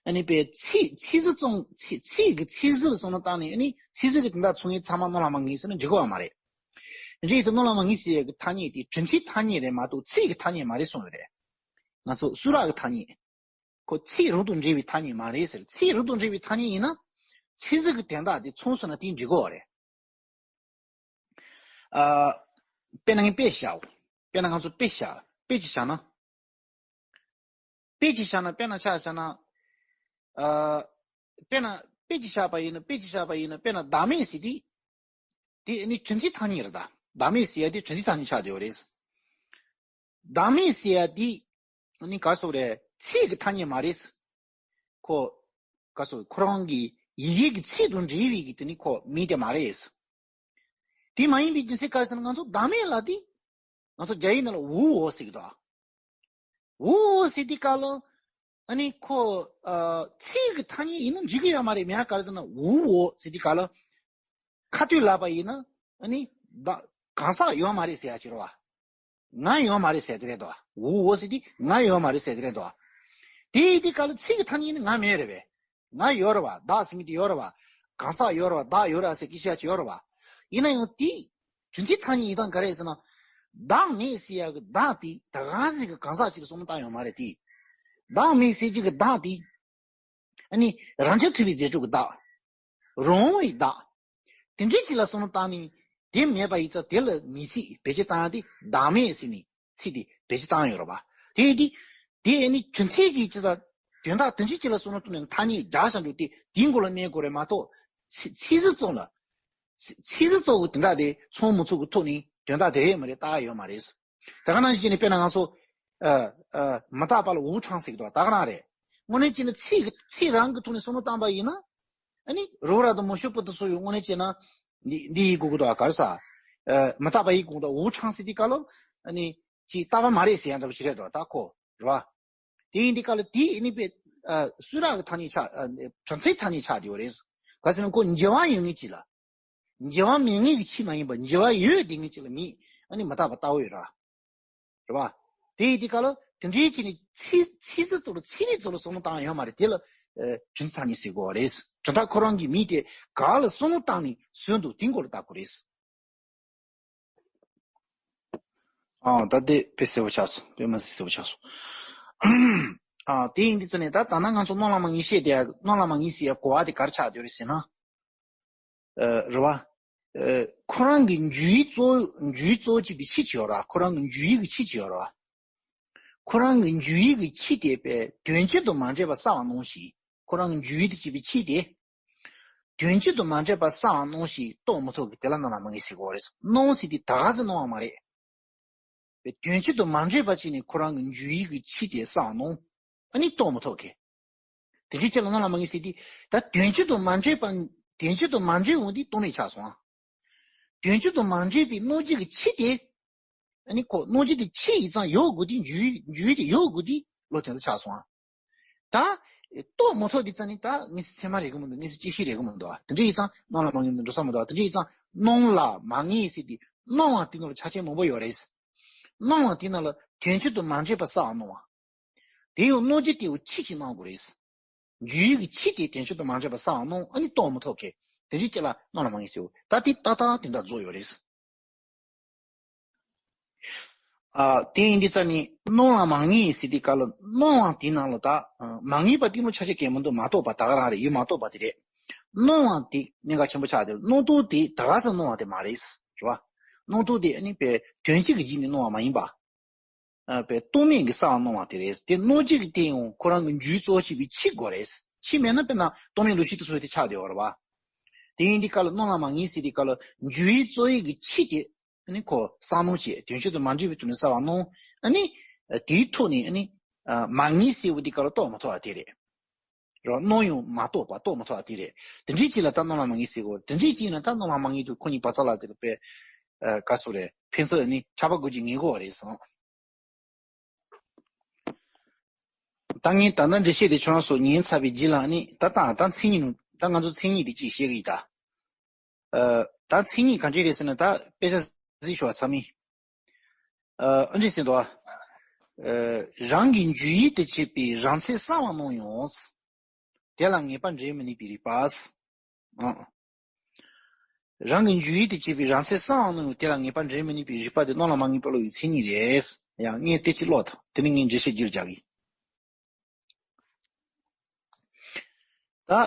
ཨ་ནི་པའི་ཚིག་ཚིག་ཟིག་ཙམ་ཚིག་ཚིག་གི་ཚིག་ཟིག་ལ་བསམ་བློ་བཏང་ནས་ཨ་ནི་ཚིག་ཟིག་གི་དོན་དག་ཚོ་ངས་ཚང་མ་སྣང་ལམ་མ་ངེས་ཟེར་ན་འགྲིག་གི་ཡོད་མ་རེད། རེད་ཙང་སྣང་ལམ་མ་ངེས་ཟེར་ཡ་གི་ཐ་སྙད་དེ་གྲུབ་མཐའི་ཐ་སྙད་རེད་མ་གཏོགས་ཚིག་གི་ཐ་སྙད་མ་རེད་གསུངས་ཡོད་རེད། ང་ཚོ་གསུང་རབ་ཀྱི་ཐ་སྙད། ཁོ་ཚིག་རང་དང་འབྲེལ་བའི་ཐ་སྙད་མ་རེད་ཟེར། ཚིག་རང་དང་འབྲེལ་བའི་ཐ་སྙད་ཡིན་ན། ཚིག་ཟིག་གི་དོན་དག་དེ་མཚུངས་སོང་ན་དེ་འགྲིག་གི་ཡོད་རེད། ཨ། དཔེར་ན་ངས་དཔེ་བཞག་དཔེར་ན་ང་ཚོ་དཔེ་བཞག་དཔེ་ཅིག་བཞག་ན། དཔེ་ཅིག་བཞག་ན་དཔེར་ན་ཆ་བཞག་ན། ཨ། དཔེར་ན་དཔེ་ཅིག་བཞག་པ་ཡིན་ན། དཔེ་ཅིག་བཞག་པ་ཡིན་ན། དཔེར་ན་བདག་མེད་ཟེར་དུས། དེ་ནི་གྲུབ་མཐའི་ཐ་སྙད་རེད་ད། བདག་མེད་ཟེར་ཡ་དེ་གྲུབ་མཐའི་ཐ་སྙད་ཆགས་བསྡད་ཡོད་རེད། བདག་མེད་ཟེར་ཡ་དེ་ནི་ག་རེ་ཟེར་དགོས་རེད། ཚིག་གི་ཐ་སྙད་མ་རེད། ཁོ་ག་རེ་ཟེར། ཁོ་རང་གི་ཡི་གེ་གི་ཚིག་དང་འབྲེལ་བའི་གི་དེ་ནི་ཁོ་མིང་དེ་མ་རེད། དེ་མ་ཡིན་པའི་རྒྱུ་མཚན་ག་རེ་ཟེར་ན། ང་ཚོ་བདག་མེད་ལ་དེ་ང་ཚོ་རྒྱ་ཡིག་ནང་ལ་无我ཟེར་གི་འདུག无我ཟེར་དུས་སྐབས་ལ་ཨ་ནི་ཁོ་ཨ་ཚིག་གི་ཐ་སྙད་ཡིན་ན་འགྲིག་གི་ཡོད་མ་རེད། མིང་ག་རེ་ཟེར་ན། 无我ཟེར་དུས་སྐབས་ལ་ཁ་ཐུག་ལབ་པ་ཡིན་ན་ཨ་ནི་ད་གང་ཟག་ཡོད་མ་རེད་ཟེར་ཡ་ཅིག་རེད་བ། ང་ཡོད་མ་རེད་ཟེར་དེ་རེད་དོ། 无我ཟེར་དུས་ང་ཡོད་མ་རེད་ཟེར་དེ་རེད་དོ། དེ་ཡིན་དུས་སྐབས་ལ་ཚིག་གི་ཐ་སྙད་ནི་ང་མེད་རེད་པས། ང་ཡོད་རེད་བ། བདག་ཟེར་མི་དེ་ཡོད་རེད་བ། གང་ཟག་ཡོད་རེད་བ། བདག་ཡོད་རེད་བ་ཟེར་སྐད་ཆ་ཅིག་ཡོད་རེད་བ། ཡིན་ན་ཡང་དེ་གྲུབ་མཐའི་ཐ་སྙད་ཡིན་སྟངས་ག་རེ་རེད་ཟེར་ན། བདག་མེད་ཟེར་ཡ་གི་བདག་དེ་ད་ག་ཟིག་གི་གང་ཟག་ཅིག་ལ་བསམ་བློ་བཏང་ཡོད་མ་རེད་དེ། བདག་མེད་ཟེར་གྱི་གི་བདག་དེ། ཨ་ནི་རང་རྐྱ་ཐུབ་པའི་རྫས་གྲུབ་ཀྱི་བདག་རང་དབང་བའི་བདག་དེ་འདྲའི་ཅིག་ལ་བསམ་བློ་བཏང་ནས། དེ་མེད་པ་ཡིན་ཙང་དེ་ལ་མིང་ཚིག་བེད་སྤྱོད་བཏང་ཡ་དེ་བདག་མེད་ཟེར་ནས་ཚིག་དེ་བེད་སྤྱོད་བཏང་ཡོད་རེད་པ། དེ་ཡིན་དུས་དེ་ཨ་ནི་གྲུབ་མཐའི་གི་ཅི་ལྟར་དོན་དག་དེ་འདྲའི་ཅིག་ལ་བསམ་བློ་བཏང་ནས་ཐ་སྙད་རྒྱག་བཞག་འདུག་སྟེ། དེའི་མགོ་ལ་གནོན་དགོས་རེད་མ་གཏོགས། ཚིག་ཚིག་ཟིག་ཙམ་ལ། ཚིག་ཚིག་ཟིག་ཙམ་གྱི་དོན་དག་དེ་མཚུངས་མི་མཚུངས་ཀྱི་ཐོག་ནས་དོན་དག་དེ་རེད་མ་རེད་བལྟ་ཡ་ཡོད་མ་རེད། ད་ག་ནང་བཞིན་བྱས་ནས་དཔེར་ན་ང་ཚོ་ཨ་ཨ་མི་རྟག་པ་ལ་无常ཟེར་གྱི་འདུག་ད་ག་རང་རེད། དངོས་གནས་བྱས་ན་ཚིག་གི་ཚིག་རང་གི་ཐོག་ནས་བསམ་བློ་བཏང་པ་ཡིན་ན། ཨ་ནི་རོ་ར་དང་མུ་ཤུ་པུ་ཏི་སོགས་ཡོད། དངོས་གནས་བྱས་ན་འདི་འདི་ཡིན་དགོས་ཀྱི་འདུག་ག་རེ་ཟ། ཨ་མི་རྟག་པ་ཡིན་དགོས་ཀྱི་འདུག 无常ཟེར་དུས་སྐབས་ལ་ཨ་ནི་ཅིག་རྟག་པ་མ་རེད་ཟེར་ཡ་འདྲ་པོ་ཞིག་རེད་འདུག་ད་ཁོ་རེད་བ། དེ་ཡིན་དུས་སྐབས་ལ་དེ་ཨ་ནི་པའི་ཨ་གསུང་རབ་ཀྱི་ཐ་སྙད་ཆགས། ཨ་གྲུབ་མཐའི་ཐ་སྙད་ཆགས་བསྡད་ཡོད་རེད། ག་ཟེར་ན་ཁོ་འགྱུར་བ་ཡོད་ངེས་ཅིག་ལ། འགྱུར་བ་མེད་ངེས་ཀྱི་ཆོས་མ་ཡིན་པ། འགྱུར་བ་ཡོད་བསྡད་ངེས་ཅིག་ལ་མིང་ཨ་ནི་མི་རྟག་པ་བཏགས་ཡོད་ར། རེད་བ། དེ་ཡིན་དུས་སྐབས་ལ་དེ་འདྲའི་ཅིག་ནི་ཚིག་ཚིག་ཟིག་ཙམ་ལ་ཚིག་རིས་ཙམ་ལ་བསམ་བློ་བཏང་ཡོད་མ་རེད། དེ་ལ་ཨ་གྲུབ་མཐའི་ཐ་སྙད་ཟེར་དགོས་པ་རེད། གྲུབ་མཐའ་ཁོ་རང་གི་མིང་དེ་ག་ལ་བསམ་བློ་བཏང་ནས་བཟོས་འདུག་དེའི་མགོ་ལ་བལྟ་དགོས་རེད། ཨ་ད་དེ་དཔེ་གསལ་པོ་ཆགས་སོང་། དཔེ་མ་སྲིད་གསལ་པོ་ཆགས་སོང་། ཨ་དེ་ཡིན་དུས་ཙ་ནས་ད་ད་ན་ང་ཚོ་སྣང་ལམ་མ་ངེས་བཤད་དེ། སྣང་ལམ་མ་ངེས་ཟེར་ཡ་གོ་བ་དེ་ག་རེ་ཆགས་བསྡད་ཡོད་རེད་ཟེར་ན། ཨ་རེད་བ། ཨ་ཁོ་རང་གི་འཇུག་ཡུལ་གཙོ་འཇུག་ཡུལ་གཙོ་བོ་བྱེད་པའི་ཆོས་ཅིག་ཡོད་རེད་བ། ཁོ་རང་གི་འཇུག་ཡུལ་གྱི་ཆོས་ཅིག་ཡོད་རེད་བ། ཁོ་རང་གི་འཇུག་ཡུལ་གྱི་ཆོས་དེ་པས་དོན་སྤྱི་དང་མ་འདྲེས་པ་གསལ་བར་སྣང་ཞིང་། ཁོ་རང་གི་འཇུག་ཡུལ་དུ་བྱེད་པའི་ཆོས་དེ། དོན་སྤྱི་དང་མ་འདྲེས་པ་གསལ་བར་སྣང་ཞིང་རྟོགས་མི་ཐུབ་ཀྱི་དེ་ལ་སྣང་ལམ་མ་ངེས་ཟེར་གྱི་ཡོད་རེད། སྣང་ཟེར་དེ་ད་ག་སེ་སྣང་བ་མ་རེད། པས་དོན་སྤྱི་དང་མ་འདྲེས་པ་ཅིག་ནས་ཁོ་རང་གི་འཇུག་ཡུལ་གྱི་ཆོས་དེ་གསལ་བར་སྣང་། ཨ་ནི་རྟོགས་མི་ཐུབ་ཀྱི། དེ་འདྲའི་ཆོས་ལ་སྣང་ལམ་མ་ངེས་ཟེར་དུས། ད་དོན་སྤྱི་དང་མ་འདྲེས་པ། དོན་སྤྱི་དང་མ་འདྲེས་འོང་དུས་སྟོང་ཉིད་ཆགས་སོང་ཨ། དོན་སྤྱི་དང་མ་འདྲེས་པའི་སྣང་བྱེད་ཀྱི་ཆོས་དེ། ཨ་ནི་ཁོ་སྣང་བྱེད་དེ་ཆོས་ཡིན་ཙང་ཡོད་དགོས་དུས། འཇུག་འཇུག་ཡུལ་དེ་ཡོད་དགོས་དུས་བློ་དོན་དུ་ཆགས་སོང་ཨ། ད་རྟོགས་མ་ཐུབ་དུས་ཙ་ནི་ད་མངོན་གསལ་ཚད་མ་རེད་གི་མི་འདུག་མངོན་གསལ་བཅད་ཤེས་རེད་གི་མི་འདུག་དེ་འདྲ་ཡིན་ཙང་སྣང་ལམ་མ་ངེས་འགྲོ་ས་མི་འདུག་དེ་འདྲ་ཡིན་ཙང་སྣང་ལམ་མ་ངེས་ཟེར་དུས་སྣང་བ་དེ་ནང་ལ་ཆ་རྐྱེན་མང་པོ་ཡོད་རེད། སྣང་བ་དེ་ནང་ལ་དོན་སྤྱི་དང་མ་འདྲེས་པ་གསལ་བར་སྣང་བ། དེ་ཡང་སྣང་བྱེད་དེ་ཡང་ཆོས་ཅིག་སྣང་དགོས་རེད། འཇུག་ཡུལ་གྱི་ཆོས་དེ་དོན་སྤྱི་དང་མ་འདྲེས་པ་གསལ་བར་སྣང་། ཨ་ནི་རྟོགས་མི་ཐུབ་ཀྱི། དེ་འདྲའི་ཆོས་ལ་སྣང་ལམ་མ་ངེས་ཟེར། ད་དེ་ཏག་ཏག་དེ་འདྲ་རྫོགས་ཡོད་རེད། ཨ་དེ་ཡིན་དུས་ཙ་ནི་སྣང་ལམ་མ་ངེས་ཟེར་དུས་སྐབས་ལ་སྣང་བ་དེ་ནང་ལ་ད་ཨ་མ་ངེས་པ་དེ་མོ་ཆ་ཤས་གང་མི་འདུག་མ་རྟོགས་པ་ད་ག་རང་རེད། ཡུལ་མ་རྟོགས་པ་དེ་རེད། སྣང་བ་དེ་གནད་འགག་ཆེན་པོ་ཆགས་དེ། སྣང་སྟངས་དེ་ད་ག་སེ་སྣང་བ་དེ་མ་རེད། རེད་བ། སྣང་རྟོག་དེ་ཨ་ནི་པའི་དོན་སྤྱི་གི་རྒྱུད་ནས་སྣང་བ་མ་ཡིན་པ། ཨ་པའི་རྟོག་མེད་ཀྱི་གསལ་བ་སྣང་བ་དེ་རེད། དེ་སྣང་བྱེད་ཀྱི་སྟེང་ཡང་ཁོ་རང་གི་རྒྱུའི་གཙོ་བོ་བྱས་པའི་ཕྱི་དགོས་རེད། ཕྱི་མེད་ན་དཔེར་ན་རྟོག་མེད་ལུགས་ཤེས་དེ་ཚོ་དེ་ཆགས་བསྡད་ཡོད་རེད་བ། དེ་ཡིན་དུས་སྐབས་ལ་སྣང་ལ་མ་ངེས་ཟེར་དུས་སྐབས་ལ་རྒྱུའི་གཙོ་ཡུལ་གྱི་ཕྱི་དེ་ཨ་ནི་ཁོ་གསལ་སྣང་བྱས། དོན་སྤྱི་དང་མ་འདྲེས་པའི་དོན་ནི་གསལ་བ་སྣང་། ཨ་ནི་དེའི་ཐོག་ནས་ཨ་ནི་མ་ངེས་ཟེར་བ་དེ་སྐབས་ལ་རྟོགས་མ་ཐུབ་པ་དེ་རེད། རོ་སྣང་ཡང་མ་རྟོགས་པ་རྟོགས་མ་ཐུབ་པ་དེ་རེད། དེ་འདྲའི་ཅིག་ལ་ད་སྣང་ལ་མ་ངེས་ཟེར་གོ། དེ་འདྲའི་ཅིག་ཡིན་ན་ད་སྣང་ལ་མ་ངེས་དུས་ཁོ་གཉིས་བར་ས་ལ་དེ་ལ་པའི་ཨ་ག་སོ་རེད། ཕན་ཚུན་ནི་ཆགས་པ་དགོས་ཀྱི་ངེས་གོ་རེད་སོང་། ད་ངས་ད་ལྟ་འགྲེལ་བཤད་དེ་ཁྱོད་རང་ཚོ་ཉན་ཚར་བའི་རྗེས་ལ་ནི་ད་ད་ད་མཚན་ཉིད་ནང་ད་ང་ཚོ་མཚན་ཉིད་དེ་ཅིག་བཤད་གི་ཡིན་ད། ཨ་ད་མཚན་ཉིད་གང་ཅི་རེད་ཟེར་ན་ད་དཔེ་ཆ་གཟིགས་ཤོག་ཚང་མས། ཨ་ཨ་འདྲས་ཟེར་འདུག་ཨ། རང་གི་འཇུག་ཡུལ་དུ་བྱེད་པའི་རང་མཚན་གསལ་བར་སྣང་ཡང་། དེ་ལ་ངེས་པ་འདྲེན་མི་ནུས་པའི་རིགས་པ། ཨ། རང་གི་འཇུག་ཡུལ་དུ་བྱེད་པའི་རང་མཚན་གསལ་བར་སྣང་ཡང་དེ་ལ་ངེས་པ་འདྲེན་མི་ནུས་པའི་རིགས་པ་དེ་སྣང་ལ་མ་ངེས་པའི་བློ་ཡི་མཚན་ཉིད་རེད། ཡང་ངས་དེ་ཅིག་ཀློག་དང་དེ་ནི་ངས་འགྲེལ་བཤད་རྒྱུར་རྒྱག་གི། ད་ཨ་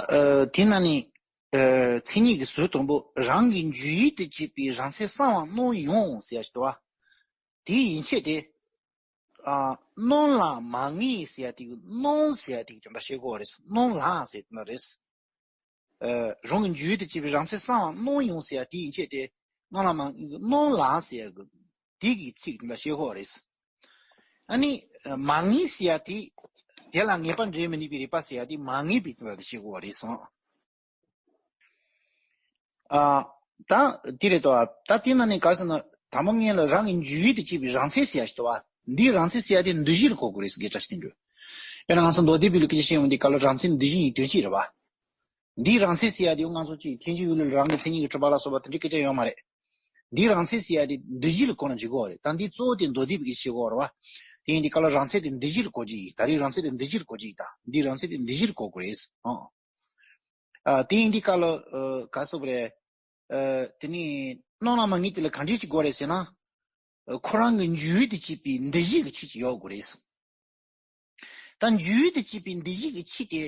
དེ་ན་ནི་ཨ་མཚན་ཉིད་ཀྱི་ཟུར་དང་པོ་རང་གི་འཇུག་ཡུལ་དུ་བྱེད་པའི་རང་མཚན་གསལ་བར་སྣང་ཡང་ཟེར་ཡ་ཞིག་འདུག་བ། དེའི་ཡན་ཆད་དེ། ཨ་སྣང་ལ་མ་ངེས་ཟེར་ཡ་དེ་གི་སྣང་ཟེར་ཡ་དེ་གི་དོན་དག་བཤད་དགོས་པ་རེད། སྣང་ལ་ཟེར་དེ་འདྲ་རེད། ཨ་རང་གི་འཇུག་ཡུལ་དུ་བྱེད་པའི་རང་མཚན་གསལ་བར་སྣང་ཡང་ཟེར་ཡ་དེའི་ཡན་ཆད་དེ་སྣང་ལ་མ་ངེས་ཀྱི་སྣང་ལ་ཟེར་ཡ་གི་དེ་གི་ཚིག་དེ་འདྲ་བཤད་དགོས་པ་རེད། ཨ་ནི་མ་ངེས་ཟེར་ཡ་དེ་དེ་ལ་ངེས་པ་འདྲེན་མི་ནུས་པའི་རིགས་པ་ཟེར་ཡ་དེ་མ་ངེས་པའི་དོན་དག་དེ་བཤད་དགོས་པ་རེད་སོང་། ཨ། ད་དེ་རེད་དོ། ད་དེ་ན་ནི་ག་ཟེར་ན་དང་པོ་ངེས་ལ་རང་གི་འཇུག་ཡུལ་དུ་བྱེད་པའི་རང་མཚན་ཟེར་ཡ་ཞིག་འདུག་བ། འདིའི་རང་མཚན་ཟེར་ཡ་དེ་འདུ་བྱེད་ལ་གོ་དགོས་རེད་ཟེར་གྱི་འདྲ་ཞིག་འདུག་དཔེར་ན་ང་ཚོ་མདོ་སྡེ་པའི་ལུགས་ཀྱི་བཤད་ཡོང་དུས་སྐབས་ལ་རང་མཚན་འདུ་བྱེད་གཉིས་དོན་གཅིག་རེད་བ། འདིའི་རང་མཚན་ཟེར་ཡ་དེ་ང་ཚོ་གཅིག་ཐལ་འགྱུར་ཡུལ་ལ་རང་གི་མཚན་ཉིད་ཀྱིས་གྲུབ་པ་ལ་སོགས་པ་དེ་འདྲའི་སྐད་ཆ་ཡོད་མ་རེད། འདིའི་རང་མཚན་ཟེར་ཡ་དེ་འདུ་བྱེད་ལ་གོ་ན་འགྲིག་གི་རེད། ད་འདིའི་གཙོ་བོ་དེ་མདོ་སྡེ་པའི་གི་བཤད་དགོས་རེད་བ། དེ་ཡིན་དུས་སྐབས་ལ་རང་མཚན་དེ་འདུ་བྱེད་ལ་གོ་རྒྱུ་ཡིན། ད་རེས་རང་མཚན་དེ་འདུ་བྱེད་ལ་གོ་རྒྱུ་ཡིན། ད་འདིའི་རང་མཚན་དེ་འདུ་བྱེད་ལ་གོ་དགོས་རེད། ཨང་། ཨ། དེ་ཡིན་དུས་སྐབས་ལ་ཨ་ག་སོགས་རེད། ཨ། དེ་ནི་སྣང་ལ་མ་ངེས་དེ་ལ་གང་འདྲས་ཅིག་དགོས་རེད་ཟེར་ན། ཨ། ཁོ་རང་གི་འཇུག་ཡུལ་དུ་བྱེད་པའི་འདུ་བྱེད་ཀྱི་ཆོས་ཅིག་ཡོད་དགོས་རེད། ད་འཇུག་ཡུལ་དུ་བྱེད་པའི་འདུ་བྱེད་ཀྱི་ཆོས་དེ་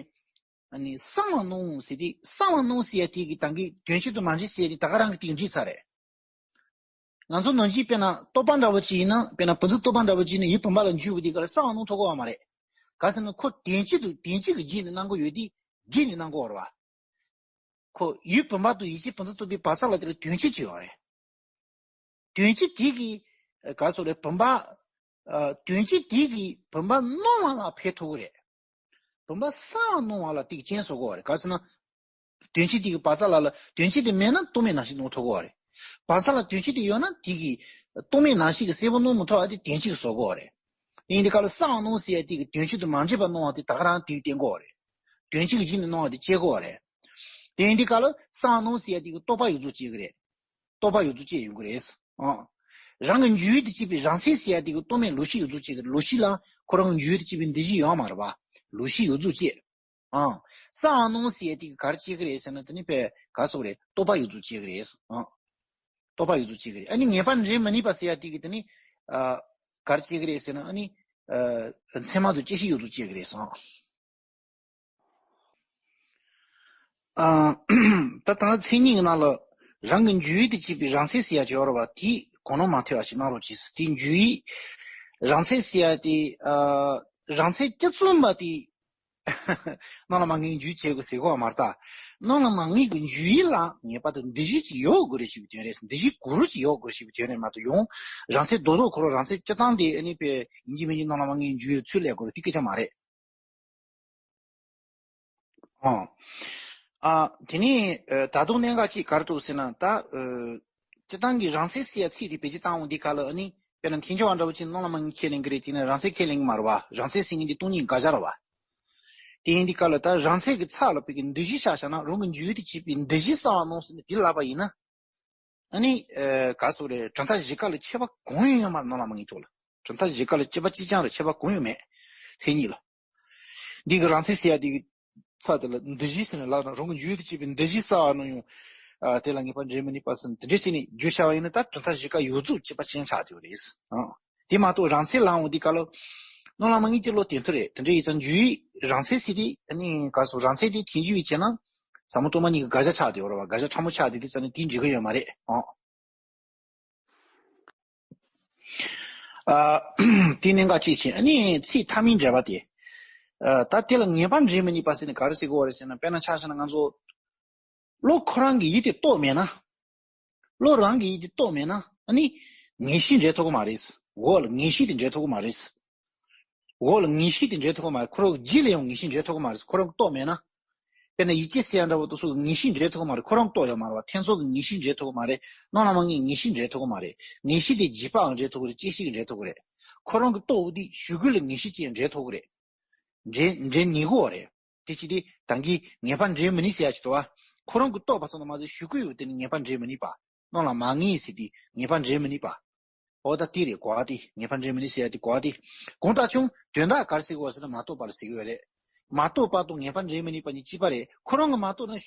ཨ་ནི་གསལ་བར་སྣང་ཟེར་དུས་གསལ་བར་སྣང་ཟེར་ཡ་དེ་གི་ད་གིན་དོན་སྤྱི་དང་མ་འདྲེས་ཟེར་ཡ་དེ་ད་ག་རང་གི་དེ་གིས་འགྲིག་ཚར་རེད། ང་ཚོ་ནང་བཞིན་དཔེར་ན་རྟོག་པ་འདྲ་བོ་ཅིག་ཡིན་ན། དཔེར་ན་བུམ་འཛིན་རྟོག་པ་འདྲ་བོ་ཅིག་ཡིན་ན་ཡུལ་བུམ་པ་ལ་འཇུག་དགོས་དུས་སྐབས་ལ་གསལ་བར་སྣང་ཐུབ་ཀྱི་ཡོད་མ་རེད། ག་ཟེར་ན་ཁོ་དོན་སྤྱི་དང་དོན་སྤྱི་གི་རྒྱུད་ནས་སྣང་གི་ཡོད་དུས་རྒྱུད་ནས་སྣང་གི་ཡོད་རེད་བ། ཁོ་ཡུལ་བུམ་པ་དང་ཡིད་ཀྱི་བུམ་འཛིན་རྟོག་པའི་བར་ས་ལ་དེ་ལ་དོན་སྤྱི་ཅིག་ཡོད་རེད། དོན་སྤྱི་དེ་གི་ག་སོགས་རེད། བུམ་པ། ཨ། དོན་སྤྱི་དེ་གི་བུམ་པ་སྣང་བ་ལ་ཕན་ཐོགས་ཀྱི་རེད། བུམ་པ་གསལ་བར་སྣང་བ་ལ་དེ་གི་རྐྱེན་བཟོ་གི་ཡོད་རེད། ག་ཟེར་ན། དོན་སྤྱི་དེ་གི་བར་ས་ལ་ལ་དོན་སྤྱི་དེ་མེད་ན་རྟོག་མེད་རྣམ་ཤེས་སྣང་ཐུབ་ཀྱི་ཡོད་རེད། བར་ས་ལ་དོན་སྤྱི་དེ་ཡོད་ན་དེ་གི་རྟོག་མེད་རྣམ་ཤེས་ཀྱིས་གསལ་པོ་སྣང་མི་ཐུབ་པ་དེ་དོན་སྤྱི་གིས་བཟོ་གི་ཡོད་རེད། དེ་ཡིན་དུས་སྐབས་ལ་གསལ་བར་སྣང་ཟེར་ཡ་དེ་གི་དོན་སྤྱི་དང་མ་འདྲེས་པར་སྣང་བ་དེ་ད་ག་རང་དེ་གིས་བསྟན་གྱི་ཡོད་རེད། དོན་སྤྱི་གི་རྒྱུད་ནས་སྣང་བ་དེ་བཅད་ཀྱི་ཡོད་རེད། དེ་ཡིན་དུས་སྐབས་ལ་གསལ་བར་སྣང་ཟེར་ཡ་དེ་གི་རྟོག་པ་ཡོངས་རྫོགས་བཅད་ཀྱི་རེད། རྟོག་པ་ཡོངས་རྫོགས་བཅད་ཡོང་གི་རེད། ཨང་། རང་གི་འཇུག་ཡུལ་དུ་བྱེད་པའི་རང་མཚན་ཟེར་ཡ་དེ་གི་རྟོག་མེད་ལུགས་ཤེས་ཡོངས་རྫོགས་བཅད་ཀྱི་རེད། ལུགས་ཤེས་ལ་ཁོ་རང་གི་འཇུག་ཡུལ་དུ་བྱེད་པའི་འདུ་བྱེད་ཡོད་མ་རེད་བ། ལུགས་ཤེས་ཡོངས་རྫོགས་བཅད། ཨང་། གསལ་བར་སྣང་ཟེར་ཡ་དེ་གི་ག་རེ་བཅད་ཀྱི་རེད་ཟེར་ན། དེ་ནི་དཔེ་ག་སོགས་རེད། རྟོག་པ་ཡོངས་རྫོགས་བཅད་ཀྱི་རེད། ཨང་། རྟོག་པ་ཡོངས་རྫོགས་བཅད་ཀྱི་རེད། ཨ་ནི་ངེས་པ་འདྲེན་མི་ནུས་པ་ཟེར་ཡ་དེ་གི་དེ་ནི། ཨ། ག་རེ་བཅད་ཀྱི་རེད་ཟེར་ན། ཨ་ནི། ཨ། མཚན་མ་དང་བཅད་ཤེས་ཡོངས་རྫོགས་བཅད་ཀྱི་རེད་སོང་། ཨ། ད་ད་ལྟ་མཚན་ཉིད་ཀྱི་ནང་ལ་རང་གི་འཇུག་ཡུལ་དུ་བྱེད་པའི་རང་མཚན་ཟེར་ཡ་ཅིག་ཡོད་རེད་བ། དེ་གོ་ནོར་མ་ཐེབས་པ་ཞིག་གནང་རོགས་གྱིས། དེ་འཇུག་ཡུལ་རང་མཚན་ཟེར་ཡ་དེ། ཨ། རང་མཚན་སྤྱི་གཙུག་པ་དེ་སྣང་ལ་མ་ངེས་འཇུག་བྱེད་དགོས་ཟེར་གོ་བ་མ་རེད་ད། སྣང་ལ་མ་ངེས་ཀྱི་འཇུག་ཡུལ་ལ་ངེས་པར་དུ་འདུ་བྱེད་ཅིག་ཡོད་དགོས་རེད་ཞེས་པའི་དོན་རེད། འདུ་བྱེད་གུ་རུ་ཅིག་ཡོད་དགོས་རེད་ཞེས་པའི་དོན་རེད་མ་གཏོགས། ཡང་རང་མཚན་རྡོག་རྡོག་ཁོ་རང་རང་མཚན་སྤྱི་བཏང་དེ་ཨ་ནི་དཔེ་ཡིན་གཅིག་མིན་གཅིག་སྣང་ལ་མ་ངེས་འཇུག་ཡུལ་ཚུར་སླེབས་དགོས་རེད། དེ་སྐད་ཆ་མ་རེད། ཨང་། ཨ། དེ་ནས་ཨ་ད་དུང་གནད་འགག་ཅིག་ག་རེ་འདུག་ཟེར་ན། ད་ཨ་སྤྱི་བཏང་གི་རང་མཚན་ཟེར་ཡ་ཚིག་དེ་བེད་སྤྱོད་བཏང་འོང་དུས་སྐབས་ལ། ཨ་ནི་དཔེར་ན་ཐལ་འགྱུར་བ་འདྲ་བོ་ཅིག་སྣང་ལ་མ་ངེས་ཁས་ལེན་གྱི་རེད། དེ་ནས་རང་མཚན་ཁས་ལེན་གྱི་མ་རེད་བ། རང་མཚན་ཟེར་མཁན་དེ་སྟོང་ཉིད་དགག་བྱ་རེད་བ། དེ་ཡིན་དུས་སྐབས་ལ་ད་རང་མཚན་གྱི་ཚབ་ལ་བོད་ཀྱི་འདུ་བྱེད་བཞག་བཞག་ན། རང་གི་འཇུག་ཡུལ་དུ་བྱེད་པའི་འདུ་བྱེད་གསལ་བར་སྣང་ཟེར་ནས་དེ་ལབ་པ་ཡིན་ན། ཨ་ནི་ཨ་ག་སོགས་རེད། གྲུབ་མཐའ་བཞི་ཀ་ལ་ཁྱད་པར་གང་ཡང་ཡོད་མ་རེད། སྣང་ལ་མ་ངེས་ཐོག་ལ། གྲུབ་མཐའ་བཞི་ཀ་ལ་སྤྱོད་པ་གཅིག་རྐྱང་རེད། ཁྱད་པར་གང་ཡང་མེད། མཚན་ཉིད་ལ། འདི་གི་རང་མཚན་ཟེར་ཡ་དེ་གི་ཚབ་དེ་ལ་འདུ་བྱེད་ཟེར་ནས་ལབ་ན། རང་གི་འཇུག་ཡུལ་དུ་བྱེད་པའི་འདུ་བྱེད་གསལ་བར་སྣང་ཡང་། ཨ། དེ་ལ་ངེས་པ་འདྲེན་མི་ནུས་པ་ཟེར་ནས་དེ་འདྲ་བྱས་ནས་བརྗོད་བྱ་བ་ཡིན་ན། ད་གྲུབ་མཐའ་བཞི་ཀ་ཡོངས་རྫོགས་གཅིག་པ་གཅིག་རྐྱང་ཆགས་བསྡད་ཡོད་རེད། ཨང་། དེ་མ་གཏོགས་རང་མཚན་ལབ་འོང་དུས་སྐབས་ལ་སྣང་ལ་མ་ངེས་དེ་བློ་གཏད་ཐུབ་རེད། དེ་འདྲ་ཡིན་ཙང་འཇུག་ཡུལ་རང་མཚན་ཟེར་དེ་ཨ་ནི་ག་སོགས་རང་མཚན་དེ་ཐལ་འགྱུར་བའི་ཆ་ནས་ཟབ་མོ་སྟོང་པ་ཉིད་ཀྱི་དགག་བྱ་ཆགས་བསྡད་ཡོད་རེད་བ། དགག་བྱ་ཕྲ་མོ་ཆགས་བསྡད་དུས་ཙང་ནས་དེ་འགྲིག་གི་ཡོད་མ་རེད། ཨང་། ཨ། དེ་གནད་འགག་ཅིག་བྱས། ཨ་ནི་ཚིག་མཐའ་མའི་འགྲེལ་པ་དེ། ཨ། ད་དེ་ལ་ངེས་པ་འདྲེན་མི་ནུས་པ་ཟེར་ནས་ག་རེ་ཟེར་དགོས་པ་རེད་ཟེར་ན། དཔེར་ན་ཆ་བཞག་ན་ང་ཚོ། བློ་ཁོ་རང་གི་ཡིད་དེ་རྟོགས་མེད་ན། བློ་རང་གི་ཡིད་དེ་རྟོགས་མེད་ན། ཨ་ནི་ངེས་ཤེས་འདྲེན་ཐུབ་ཀྱི་མ་རེད། འོག་ལ་ངེས་ཤེས་དེ་འདྲེན་ཐུབ་ཀྱི་མ་རེད། འོག་ལ་ངེས་ཤེས་དེ་འདྲེན་ཐུབ་ཀྱི་མ་རེད། ཁོ་རང་གི་རྗེས་ལ་ཡང་ངེས་ཤེས་འདྲེན་ཐུབ་ཀྱི་མ་རེད། ཁོ་རང་གིས་རྟོགས་མེད་ན། དཔེར་ན་ཡིད་ཀྱི་སེམས་འདྲ་བོ་དེ་ཚོ་གི་ངེས་ཤེས་འདྲེན་ཐུབ་ཀྱི་མ་རེད། ཁོ་རང་གིས་རྟོགས་ཡོད་མ་རེད་པ། ཐེ་ཚོམ་གྱི་ངེས་ཤེས་འདྲེན་ཐུབ་ཀྱི་མ་རེད། སྣང་ལ་མ་ངེས་ངེས་ཤེས་འདྲེན་ཐུབ་ཀྱི་རེད། བརྗེད་པའང་འདྲེན་ཐུབ་ཀྱི་རེད། བརྗེད་ཤེས་ཀྱིས་འདྲེན་ཐུབ་ཀྱི་རེད། ཁོ་རང་གིས་རྟོགས་པ་དེ་གཞུག་གུ་ལ་ངེས་ཤེས་ཀྱིས་འདྲེན་ཐུབ་ཀྱི་རེད། འདྲེན་འདྲེན་ནུས་ཀྱི་ཡོད་རེད། དེ་ཅི་སྟེ་ད་གིན་ངེས་པ་འདྲེན་མི་ནུས་ཟེར་ཡ་ཅིག་འདུག་པ། ཁོ་རང་གིས་རྟོགས་པ་ཙམ་དུ་མ་ཟད་གཞུག་གུ་ཡོད་དེ་ནི་ངེས་པ་འདྲེན་མི་ནུས་པ། སྣང་ལ་མ་ངེས་ཟེར་དེ་ངེས་པ་འདྲེན་མི་ནུས་པ། འོ་ད་དེ་རེད་གོ་བ་དེ། ངེས་པ་འདྲེན་མི་ནུས་ཟེར་ཡ་དེ་གོ་བ་དེ། གང་ལྟར་ཀྱང་དོན་དག་ག་རེ་ཟེར་དགོས་ཟེར་ན་མ་རྟོགས་པ་ལ་ཟེར་གྱི་ཡོད་རེད། མ་རྟོགས་པ་དང་ངེས་པ་འདྲེན་མི་ནུས་པ་གཉིས་གཅིག་པ་རེད། ཁོ་རང་གིས་མ་རྟོགས་ན།